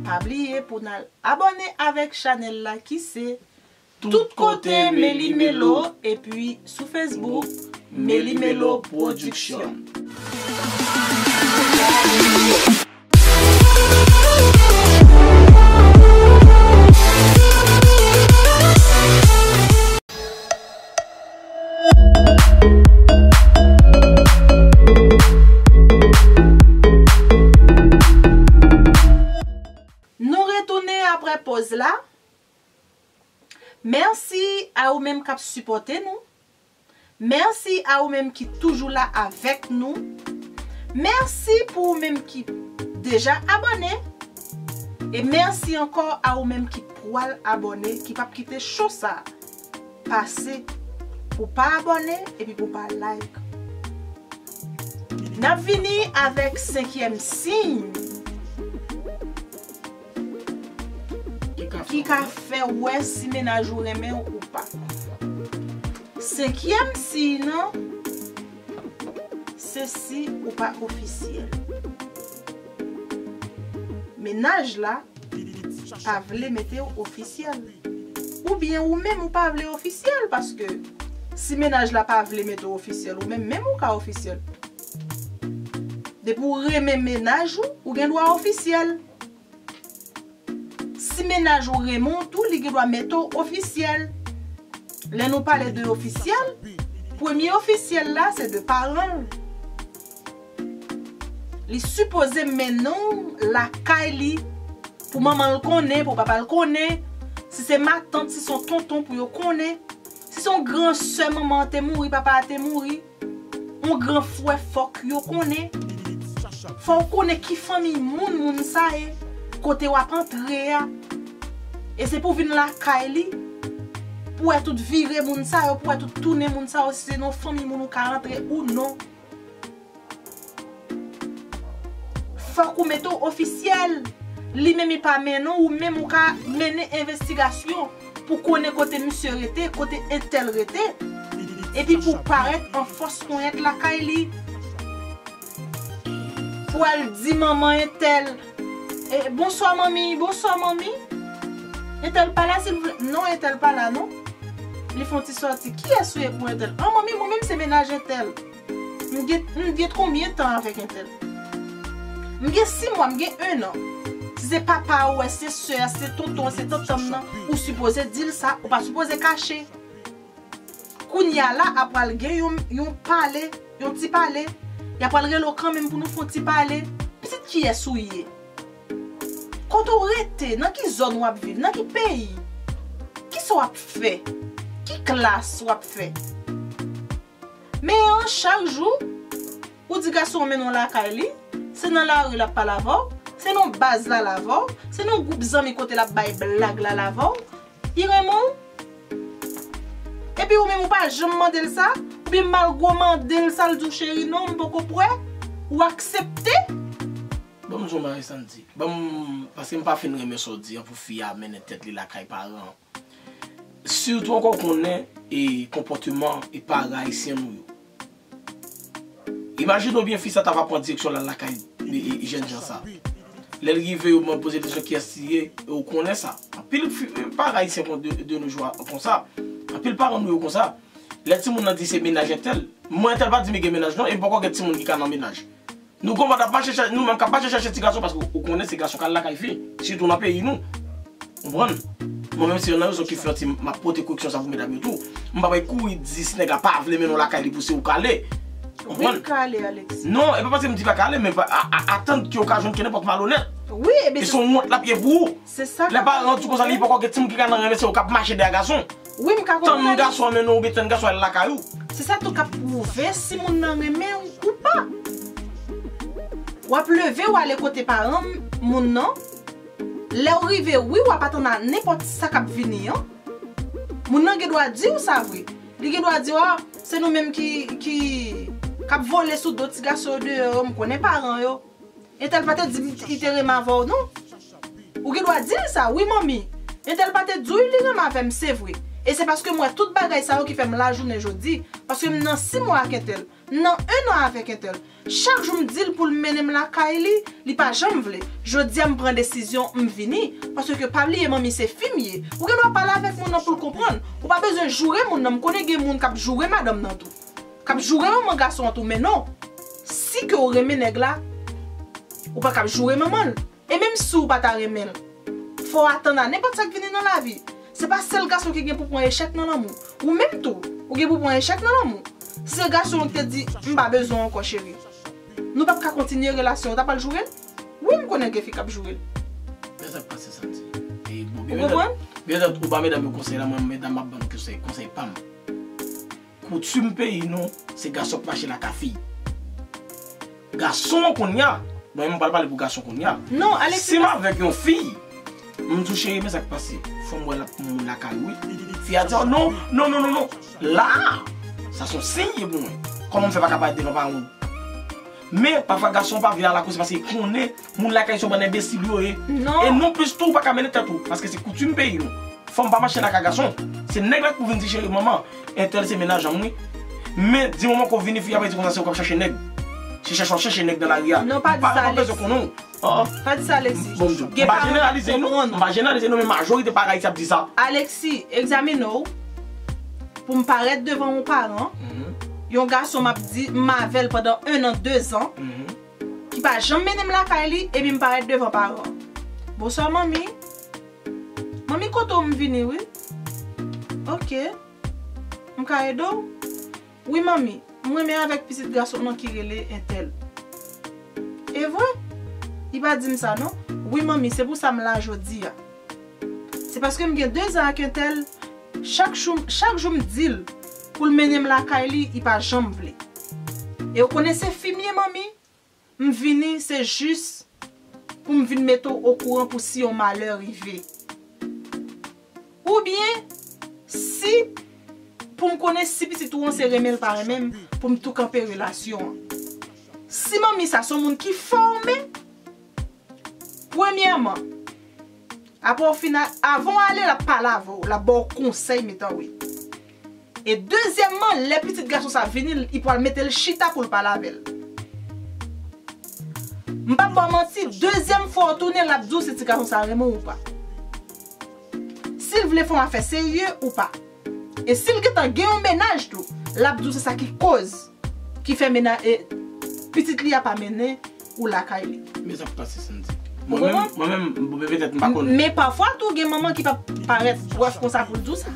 Pa bliye pou n al abòne avèk chanèl la ki se Tout Kote Meli Melo, epi sou Facebook, Meli Melo Production. Nou retounen apre pòz la. Mèsi a ou menm k ap sipòte nou. Mèsi a ou menm ki toujou la avèk nou. Mèsi pou ou menm ki deja abòne. E mèsi ankò a ou menm ki pral abòne, ki p ap kite cho sa pase pou pa abòne epi pou pa like. N ap vini avèk senkyèm siy ki ka fè w wè si mennaj ou renmen w ou pa. Senkyèm siy nan, se si ou pa ofisyèl. Mennaj la pa vle mete w ofisyèl. Oubyen ou menm ou pa vle ofisyèl, paske si mennaj la pa vle mete w ofisyèl, ou menm, menm ou ka ofisyèl. Depi w renmen mennaj ou, ou gen dwa ofisyèl. Si mennaj ou renmen w tou, li gen dwa mete w ofisyèl. Lè nou pale de ofisyèl, premye ofisyèl la, se de paran l. Li sipoze mennen w lakay li pou manman l konnen, pou papa l konnen, si se matant, si se yon tonton pou yo konnen, si se yon gran sè manman an te mouri, papa a te mouri, yon gran frè, fòk yo konnen. Fò w konnen ki fanmi moun moun sa ye, kote w ap antre a. E se pou w vin lakay li, pou w wè tout vire moun sa yo, pou w wè tout tounen moun sa yo, si se nan fanmi moun ou ka antre ou non. Fòk ou mete w ofisyèl. Li menm li pa mennen w, ou menm ou ka mennen envestigasyon pou konnen kote misye rete, kote entèl rete. Epi pou parèt an fòs ponyèt lakay li. Pou al di manman entèl, eh, bonswa manmi, bonswa manmi. Entèl pa la, silvouplè. Non, entèl pa la, non. Li fè yon ti sòti. Kiyès ou ye pou entèl? An, manmi, mwen menm se mennaj entèl. M gen, m gen konbyen tan avèk entèl? M gen sis mwa, m gen en an. Si se papa ou, se sè a, se tonton an, se tantan m nan, ou sipoze di l sa, ou pa sipoze kache. Kounye a la, apral gen yon, yon pale, yon ti pale. Y apral rele w kanmenm pou nou fè yon ti pale. Pitit kiyès ou ye? Kote w rete? Nan ki zòn w ap viv? Nan ki peyi? Kisa w ap fè? Ki klas w ap fè? Men an, chak jou, ou di gason an mennen w lakay li, se nan lari l ap pale avè w, se nan baz la l avè w, se nan gwoup zanmi kote l ap bay blag la l avè w, li renmen w. Epi ou menm ou pa janm mande l sa, oubyen malgre w mande l sa, l di w, cheri, non, m poko prè, ou aksepte. Ban m di w yon bagay, Sandy. Ban m, paske m pa fin renmen sa w di an pou fi a mennen tèt li lakay paran. Sitou ankò w konnen e konpòteman e paran ayisyen nou yo. Imajine w byen fi sa ta va pran direksyon l al lakay e, e, jènjan sa. Lè l rive yo mande poze l kesyon kiyès li ye, e ou konnen sa. Anpil fi, e, paran ayisyen kon de, de nos jours konsa. Anpil paran nou yo konsa. Lè timoun nan di se mennaj entèl, mwen entèl pa di m gen mennaj non, e m poko gen timoun ki ka nan mennaj. Nou konprann ap mache chèche, nou menm k ap mache chèche ti gason, paske ou konnen se gason k al lakay fi, sitou nan peyi nou. Konprann? Mwen menm se youn nan rezon ki fè ti m ap pote koreksyon sa pou medam yo tou. M pa pral kouri di si nèg la pa vle mennen w lakay li pou se ou k ale. Konprann? Wi, m ka ale, Alex. Non, e pa paske m di pa ka ale, men pa, a, a, atann ke w ka jwenn ke nenpòt malonèt. Wi, e ben, e se yon wont l ap ye pou ou. Se sa. Lè paran w di konsa, li poko gen timoun ki ka nan renmen se ou k ap mache dèyè gason. Wi, m ka konprann. Tann gason an mennen w, oubyen tann gason an al lakay ou. Se sa tou k ap pwouve si moun nan renmen w ou pa. W ap leve, w ale kote paran moun nan. Lè w rive, wi, w ap atann a nenpòt sa k ap vini an. Moun nan gen dwa di w sa vre. Li gen dwa di w, a, se nou menm ki, ki, k ap vole sou do ti gason yo deyò yo, m konnen paran yo. Entèl pa te di m li te renmen avè w, non. Ou gen dwa di l sa, wi, manmi. Entèl pa te di w li renmen avè m, se vre. E se paske m wè tout bagay sa yo ki fè m la jounen jodi. Paske m nan sis mwa ak entèl. nan en an avèk entèl. Chak jou m di l pou l mennen m lakay li, li pa janm vle. Jodi a m pran desizyon, m vini. Paske pa bliye manmi se fi m ye. Ou gen dwa pale avèk moun nan pou l konprann. Ou pa bezwen joure moun nan. M konnen gen moun k ap joure madanm nan tou. K ap joure manman gason an tou, men non. Si ke w renmen nèg la, ou pa k ap joure manman l. E menm si w pa ta renmen l, fò w atann a nenpòt sa k vini nan lavi. Se pa sèl gason ki gen pou pran echèk nan lanmou. Ou menm tou, ou gen pou pran echèk nan lanmou. Se gason an ki te di, "M pa bezwen w ankò, cheri." Nou p ap ka kontinye relasyon an, w ta pral joure l? Wi, m konnen gen fi k ap joure l. Men sa k pase, Sandy. E, bon, ou konprann? Byen, ou ba medam yo konsèy la, mwen, medam, m ap ban nou konsèy, konsèy pa m. Koutim peyi nou, se gason k mache lakay fi. Gason an kounye a, bon, mwen pral pale pou gason kounye a. Non, Alexis. Si m avèk yon fi, m di w, "Cheri, men sa k pase." Fò m wè l ap moun lakay ou, wi. Fi a di, "Oh, non, non, non, non, non." La, sa se yon siy ye pou mwen. Kòman m fè pa ka parèt devan paran w? Men, pafwa gason pa vle al akoz se paske konnen moun lakay se yon bann enbesil yo ye. Non. E non plis tou, ou pa ka mennen tèt ou, paske se koutim peyi nou. Fanm pa mache lakay gason. Se nèg la ki pou vin di, "Cheri, manman, entèl se mennaj an m, wi." Men, di moman ke w vini, fi a pa di konsa, se ou k ap chache nèg. Se chèche w ap chache nèg nan lari a. Non, pa di sa, Alexis. Paran bezwen konnen w. Oh, oh. Pa di sa, Alexis. Bon, m pa jeneralize, non. M pa jeneralize, non, men majorite paran ayisyen ap di sa. Alexis, egzamine w pou m parèt devan yon paran. Mhm. Yon gason m ap di, m avè l pandan en an, de zan. Mhm. Ki pa janm mennen m lakay li, epi m parèt devan paran. "Bonswa, manmi." "Manmi, kote w?" "M vini, wi." "Ok. M ka ede w?" "Wi, manmi. M renmen avèk pitit gason nan ki rele entèl." "E vre?" Li pa di m sa, non. "Wi, manmi, se pou sa m la jodi a. Se paske m gen de zan ak entèl, chak jou, chak jou m di l pou l mennen m lakay li, li pa janm vle. E w konnen se fi m ye, manmi, m vini, se jis pou m vin mete w okouran pou si yon malè rive. Oubyen, si, pou m konnen si pitit ou an se renmen l pa renmen m, pou m tou kanpe relasyon an. Si manmi sa se yon moun ki fòme, premyèman, apre w fin a-, avan w ale, l ap pale avè w, l ap ba w konsèy, metanwe. E dezyèmman, lè pitit gason sa vini, li pral mete l chita pou l pale avè l. M p ap ba w manti, dezyèm fwa w tounen, l ap di w si ti gason sa renmen w ou pa. Si l vle fè yon afè serye ou pa. E si l gentan gen yon mennaj tou, l ap di w se sa ki koz ki fè mennaj, e, pitit li a pa mennen ou lakay li. Men sa k pase, Sandy. Ou konprann? Mwen menm, mwen menm, bon, petèt m pa konn. Men pafwa tou gen manman ki p ap parèt bwèf konsa pou l di w sa.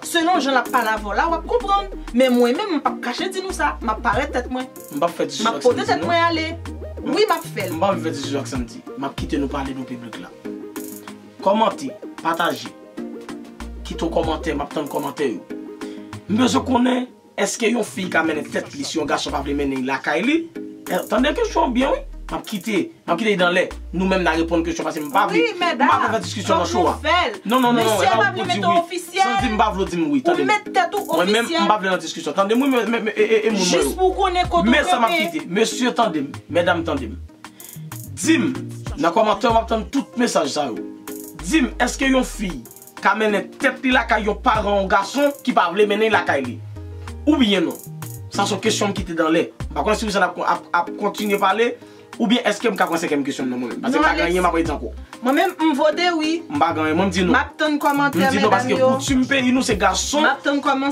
Selon jan l ap pale avè w la, w ap konprann. Men mwen menm, m p ap kache di nou sa. M ap parèt tèt mwen. M p ap fè diskou ak Sandy, non. M ap pote tèt mwen ale. Wi, m ap fè l. M p ap fè diskou ak Sandy. M ap kite nou pale nou piblik la. Kòmante, pataje. Kite yon kòmantè, m ap tann kòmantè yo. M bezwen konnen, èske yon fi ka mennen tèt li si yon gason pa vle mennen l lakay li? Eh, tande kesyon an byen, wi. M ap kite, m ap kite l dan lè. Nou menm n a reponn kesyon paske m pa vle, m pa vle fè diskisyon nan show a. Non, non, non, non, e pa ou pou di wi. Sandy, m pa vle w di m wi, tande m. Mwen menm, m pa vle nan diskisyon. Tande m wi, men, men, men, e, e, e moun mwen yo. Jis pou w konnen kote w kanpe. Men sa m ap kite. Mesye, tande m. Medam, tande m. Di m, nan kòmantè yo, m ap tann tout mesaj sa yo. Di m, èske yon fi ka mennen tèt li lakay yon paran, yon gason ki pa vle mennen l lakay li? Oubyen non? Sa se yon kesyon m kite dan lè. M pa konnen si Louisane ap, ap, ap kontinye pale, oubyen èske m ka pran senkyèm kesyon nan mwen menm? Paske m pa gen anyen m ap redi ankò. Mwen menm, m vote wi. M pa gen anyen, mwen m di non. M ap tann kòmantè medam yo. M di non, paske koutim peyi nou, se gason,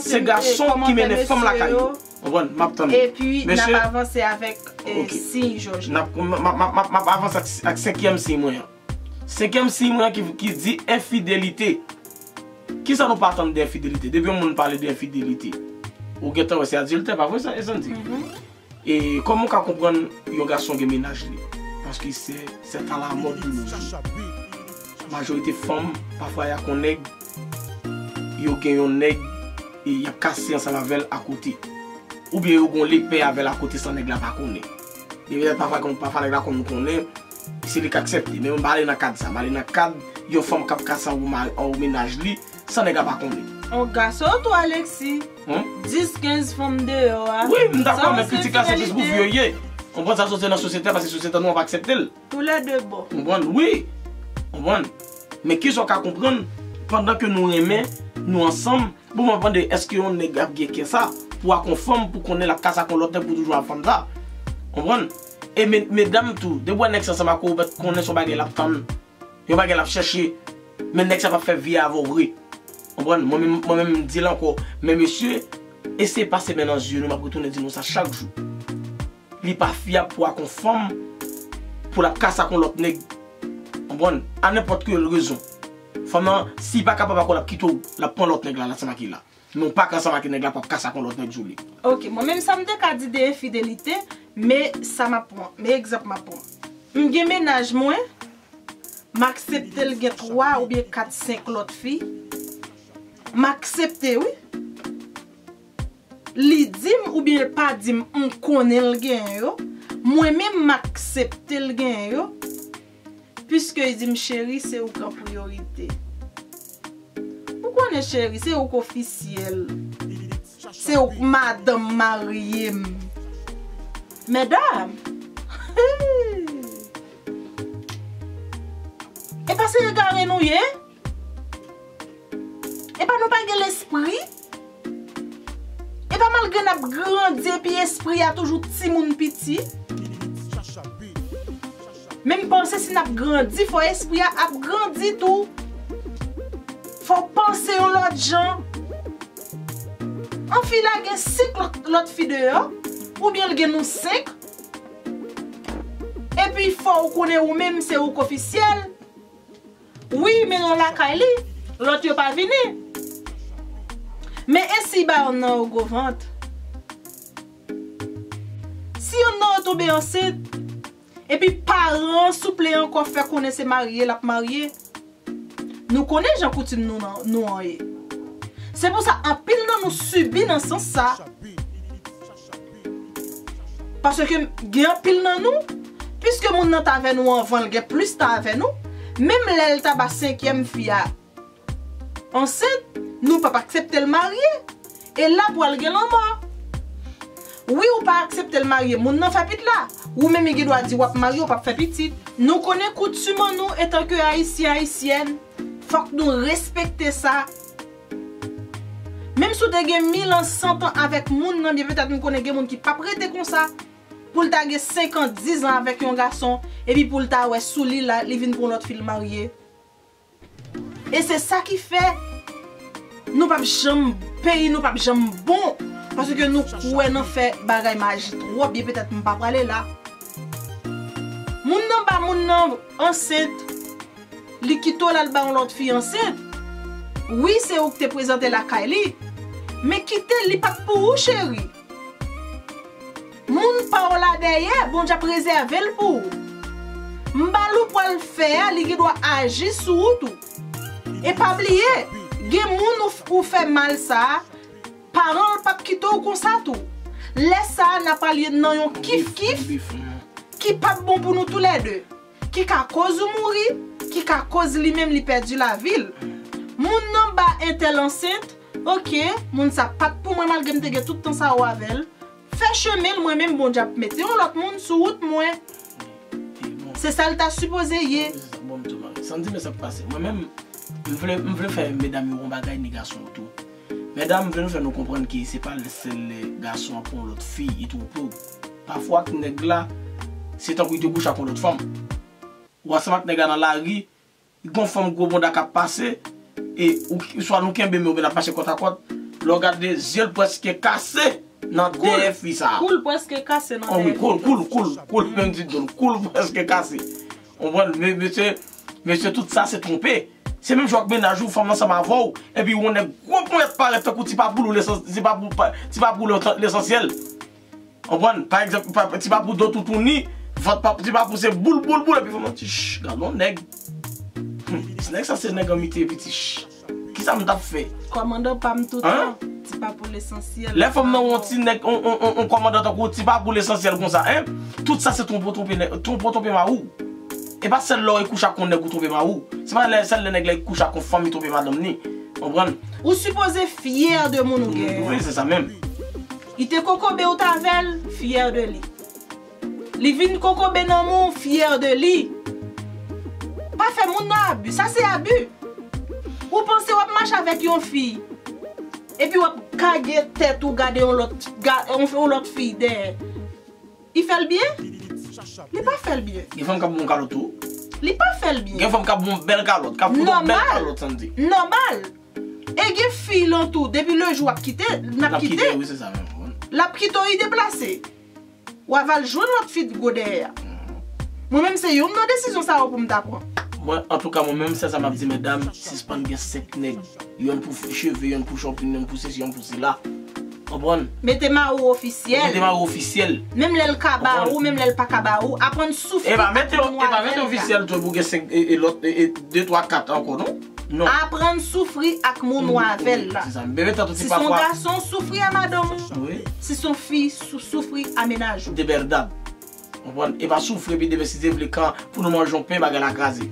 se gason ki mennen fanm lakay yo. Konprann? M ap tann. Epi, n ap avanse avèk, eh, siy Jòj la. M ap, m ap, m ap, m ap avanse ak, ak senkyèm siy mwen an. Senkyèm siy mwen an ki, ki di enfidelite. Kisa nou pa tann de enfidelite? Depi yon moun pale de enfidelite, ou gentan wè se adiltè, pa vre sa, Sandy? Mhm. E kòman w ka konprann yon gason gen mennaj li? Paske se, c'est à la mode de nos jours. Majorite fanm, pafwa y a kon nèg, yo gen yon nèg, e y ap kase ansanm avè l akote. Oubyen yo gen yon lepè avè l akote san nèg la pa konnen. Depi pafwa, pafwa nèg la konn konnen, se li k aksepte. Men m pa ale nan kad sa. M ale nan kad yon fanm k ap kase an ou ma-, an ou mennaj li, san nèg la pa konnen. On gason tou, Alexis. Dis, kenz fanm deyò a. Wi, m dakò, men kritik la se plis pou vye yo ye. Konprann sa soti nan sosyete a, paske sosyete nou an pa aksepte l. Tou lè de bò. Konprann? Wi. Konprann? Men kisa w ka konprann pandan ke nou renmen, nou ansanm. Bon, mwen mande, èske yon nèg ap gen kè sa pou ak yon fanm, pou konnen l ap kase ak yon lòt nèg pou toujou ak fanm sa? Konprann? E me- medam tou, depi w wè nèg sa ansanm ak ou, ou mèt konnen se yon bagay l ap tann, yon bagay l ap chèche. Men nèg sa p ap fè vi avè w vre. Konprann? Mwen menm, mwen menm, m di l ankò. Men mesye, eseye pase men nan zye nou, m ap retounen di nou sa chak jou. Li pa fyab pou ak yon fanm, pou l ap kase ak yon lòt nèg. Konprann? A nenpòt ki rezon. Fanm nan, si li pa kapab ak ou, l ap kite w, l ap pran lòt nèg la, l ansanm ak li la. Men w pa ka ansanm ak nèg la, pou ap kase ak yon lòt nèg, Djoulie. Ok, mwen menm sa m te ka di de enfidelite, men sa m ap pran, men egzanp m ap pran. M gen mennaj mwen, m aksepte l gen twa oubyen kat, senk lòt fi. M aksepte, wi. Li di m oubyen l pa di m, m konnen l genyen yo. Mwen menm, m aksepte l genyen yo. Piske li di m, "Cheri, se ou k an priyorite." Ou konnen, cheri, se ou k ofisyèl. Se ou k madanm marye m. Medam! E pa se egare nou ye? E pa nou pa gen lespri? E pa malgre n ap grandi epi espri a toujou timoun piti? Men m panse si n ap grandi, fò espri a ap grandi tou. Fò w panse yon lòt jan. An fi la gen senk lòt, lòt fi deyò, oubyen l gen nou senk. Epi fò w konnen ou menm se ou k ofisyèl. Wi, men yon lakay li, lòt yo pa vini. Men e si ba yonn nan yo gwo vant? Si yonn nan yo tonbe ansent, epi paran an souple ankò fè konnen se marye l ap marye, nou konnen jan koutim nou, nan, nou an ye. Se pou sa, anpil nan nou sibi nan sans sa. Paske gen anpil nan nou, piske moun nan t avè nou anvan, l gen plis tan avè nou, menm lè l ta ba senkyèm fi a ansent, nou p ap aksepte l marye. E la pral gen lanmò. Wi, ou pa aksepte l marye, moun nan fè pitit la. Ou menm, li gen dwa di w ap marye, ou p ap fè pitit. Nou konnen koutim an nou, etanke Ayisyen, Ayisyèn, fòk nou respekte sa. Menm si w te gen mil an, san an avèk moun nan, byen petèt m konnen gen moun ki p ap rete konsa. Pou l ta gen senk an, diz an avèk yon gason, epi pou l ta wè sou li la, li vin pran lòt fi l marye. E se sa ki fè nou p ap janm, peyi nou p ap janm bon, paske nou kwè nan fè bagay maji twòp, byen petèt m pa prale la. Moun nan ba moun nan ansent, li kite w l al ba yon lòt fi ansent. Wi, se ou ki te prezante lakay li, men kite l, li pa t pou ou, cheri. Moun pa w la dèyè, Bondye ap rezève l pou ou. M ba l ou pral fè a, li gen dwa aji sou ou tou. E pa bliye, gen moun ou, ou fè mal sa a, paran l p ap kite w konsa tou. Lè sa a, n ap al nan yon kif kif ki p ap bon pou nou toulède, ki ka koz ou mouri, ki ka koz li menm li pèdi lavi l. Moun nan ba entèl ansent, ok, moun sa pa t pou mwen malgre m te gen tout tan sa yo avè l. Fè chemen l, mwen menm Bondye ap mete yon lòt moun sou wout mwen. Se sa l ta sipoze ye. Bon, m tou mare. Sandy, men sa k pase. Mwen menm, m vle, m vle fè medam yo yon bagay, ni gason yo tou. Medam, m vle nou fè nou konprann ke se pa sèl lè gason an pran yon lòt fi, li twonpe w. Pafwa, nèg la, se tankou li te kouche ak yon lòt fanm. Ou ansanm ak nèg la nan lari, gon fanm gwo bonda k ap pase, e ou, swa nou kenbe men oubyen n ap mache kòtakòt, lè w gade zye l prèske kase nan dèyè fi sa a. Kou l prèske kase nan dèyè fi. Wi, kou l, kou l, kou l, kou l, menm di dlo l, kou l prèske kase. Konprann? Men, mesye, mesye, tout sa se twonpe. Se menm jan w ak mennaj ou, fanm ansanm avè w, epi yon nèg gwo ponyèt parèt tankou ti papoul ou lesansyèl, ti papoul, pa- ti papoul lesansyèl. Konprann? Pa egzanp, pa- ti papoul do toutouni, vant pa- ti papoul se boul, boul, boul, epi fanm nan ti ch, gad yon nèg. Hmm, nèg sa se nèg an mite epi ti ch. Kisa m t ap fè? Kòmandan pa m toutan, ti papoul lesansyèl. Lè fanm nan yon ti nèg, on, on, on, on kòmandan tankou ti papoul lesansyèl konsa, en? Tout sa se twonpe, twonpe nèg, twonpe, twonpe mari w. E pa sèl lè w kouche ak yon nèg ou twonpe mari w. Se pa lè, sèl lè nèg la kouche ak yon fanm li twonpe madanm ni. Konprann? Ou sipoze fyè de moun ou genyen. Wi, se sa menm. Li te kokobe ou t avè l, fyè de li. Li vin kokobe nan men w, fyè de li. Pa fè moun nan abi, sa se abi. Ou panse w ap mache avèk yon fi, epi w ap kage tèt ou gade yon lòt, ga, yon, yon lòt fi dèyè. Li fè l byen? Li pa fè l byen. Gen fanm k ap bon kalòt tou. Li pa fè l byen. Gen fanm k ap bon bèl kalòt, k ap fout yon bèl kalòt, Sandy. Nòmal. E gen fi lan tou, depi le jou w ap kite, n ap kite. N ap kite, wi, se sa menm. L ap kite w, li deplase. W a va al jwenn lòt fi gwo dèyè a. Mwen menm, se youn nan desizyon sa yo pou m ta pran. Mwen, antouka, mwen menm, sèl sa m ap di medam, sispann gen senk nèg. Yonn pou cheve, yonn pou chòpin, yonn pou sesi, yonn pou sela. Konprann? Mete mari w ofisyèl. Mete mari w ofisyèl. Menm lè l ka ba ou, menm lè l pa ka ba ou, aprann soufri ak moun w avè l la. E pa mete ofisyèl tou pou gen senk e, e lòt, e, e de, twa, kat ankò, non? Non. Aprann soufri ak moun w avè l la. Se sa, m bebe tanto ti pafwa. Si se yon gason, soufri a madanm ou. Wi. Si se yon fi, sou, soufri a mennaj ou. De bèrdad. Konprann? E pa soufri epi demen si se vle kan pou nou manje yon pen, bagay la kraze.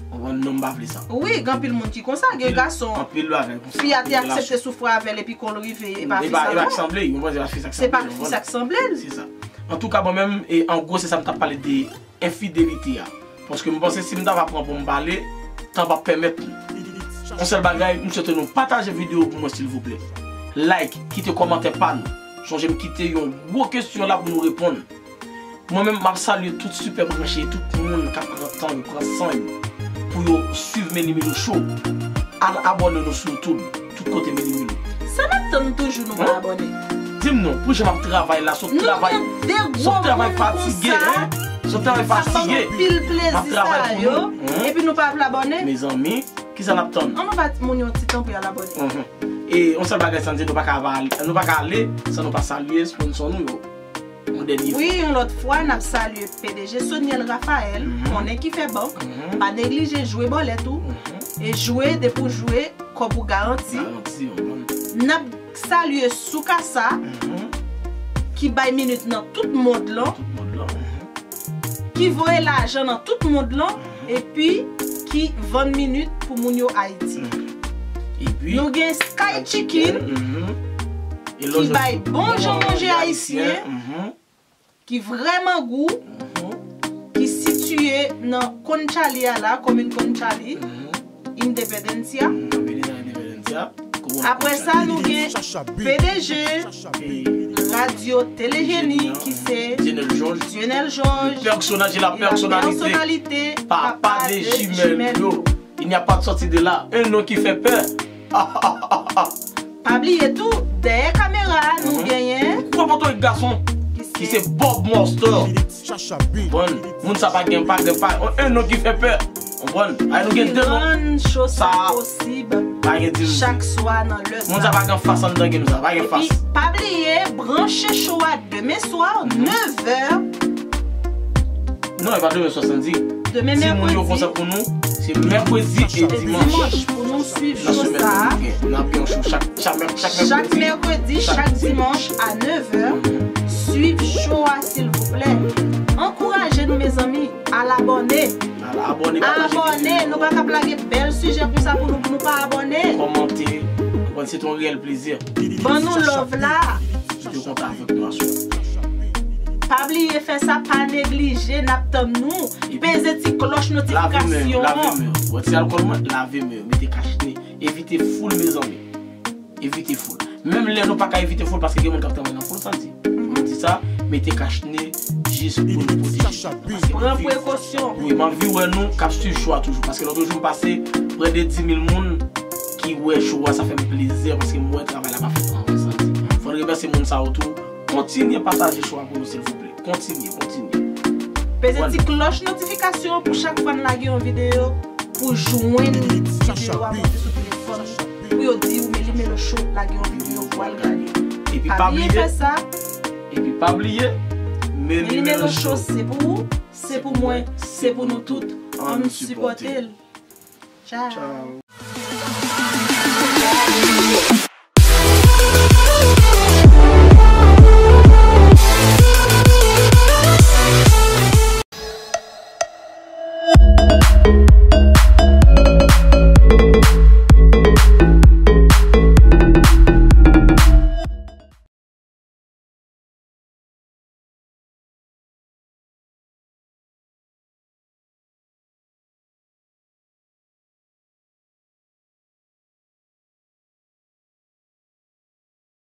Konprann? Non, m pa vle sa. Wi, gen anpil moun ki konsa, gen gason. Anpil bagay konsa. Fi a te aksepte soufri avè l epi kon l rive, e pa fi sa k sanble l. E pa fi sa k sanble l. Se pa fi sa k sanble l. Se sa. Antouka, mwen menm, e, an gwo, se sa m t ap pale de enfidelite a. Paske m panse si m ta va pran pou m pale, tan p ap pèmèt nou. Yon sèl bagay, m swete nou pataje videyo pou mwen, silvouplè. Like, kite kòmantè pa nou. Sonje m kite yon gwo kesyon la pou nou reponn. Mwen menm, m ap salye tout sipè branche, tout moun k ap pran tan yo, pran san yo pou yo swiv Meli Melo Show. Al abòne nou sou YouTube, tout kote Meli Melo. Sa n ap tann toujou nou pa abòne? Di m non, pou jan m ap travay la, sot travay, sot travay fatige, hein? Sot travay fatige. M ap travay pou nou, hein? Epi nou pa vle abòne? Mezanmi, kisa n ap tann? An nou ba moun yon ti tan pou y al abòne. Mhm. E yon sèl bagay, Sandy, nou pa ka va ale, nou pa ka ale san nou pa salye sponsò nou yo. Yon dènye fwa. Wi, yon lòt fwa, n ap salye P D G Soniel Raphaël, konnen ki fè bank, pa neglije jwe bòlèt ou, e jwe depi w jwe, kòb ou garanti. Garanti, yon bon. N ap salye Soukasa, ki bay minit nan tout mond lan, ki voye lajan nan tout mond lan, epi ki vann minit pou moun yo Ayiti. Epi, nou gen Sky Chicken, ki bay bon jan manje ayisyen, ki vrèman gou, ki sitiye nan Konchali a la, komin Konchali, Independencia. Apre sa, nou gen P D G Radio Télé Génie, ki se Dionel Georges. Dionel Georges. Le personnage et la personnalité. Papa de jimèl yo. Il n'y a pas de sortie de là. Un nom qui fait peur. Pa bliye tou, dèyè kamera a, nou genyen. Gwo pòtòrik gason, ki se Bob Monster. Konprann? Moun sa pa gen, pa gen, pa, un nom qui fait peur. Konprann? Ay, nou gen de non. Ki rann cho sa posib. Pa gen di m. Chak swa nan lè sa. Moun sa pa gen fas anndan game sa, pa gen fas. Epi, pa bliye, branche cho a demen swa, nèf è. Non, e pa demen swa, Sandy. Demen mèkredi. Timoun yo konsa pou nou, se mèkredi e dimanch. E dimanch pou nou swiv cho sa a. N ap gen yon cho chak, chak mèk-, chak mèkredi. Chak mèkredi, chak dimanch a nèf è. Swiv cho a, silvouplè. Ankouraje nou, mezanmi. Al abòne. Al abòne, pataje videyo. Abòne, nou pa ka plage bèl sijè konsa pou nou, pou nou pa abòne. Kòmante. Konprann, se te yon reyèl plezi. Ban nou love la. Kite kontak avèk nou aswè. Pa bliye fè sa, pa neglije, n ap tann nou. Epi, peze ti klòch notifikasyon an. Lave men w, lave men w. Wè ti alkòl mwen, lave men w, mete kach ne. Evite foul, mezanmi. Evite foul. Menm lè nou pa ka evite foul, paske gen moun k ap tann nan foul, Sandy. M di sa, mete kach ne jis pou nou pwoteje. Paske pran prekosyon. Wi, m anvi wè nou k ap swiv cho a toujou. Paske lòt jou m pase prè de dis mil moun ki wè cho a, sa fè m plezi paske m wè travay la pa fèt an ven, Sandy. Fò n remèsye moun sa yo tou. Kontinye pataje cho a pou nou, silvouplè. Kontinye, kontinye. Peze ti klòch notifikasyon pou chak fwa n lage yon videyo, pou jwenn videyo a monte sou telefòn ou, pou yo di w Meli Melo Show lage yon videyo pou al gade. Epi pa bliye fè sa. Epi pa bliye, Meli Melo Show se pou ou, se pou mwen, se pou nou tout. Ann sipòte l. Tchaw.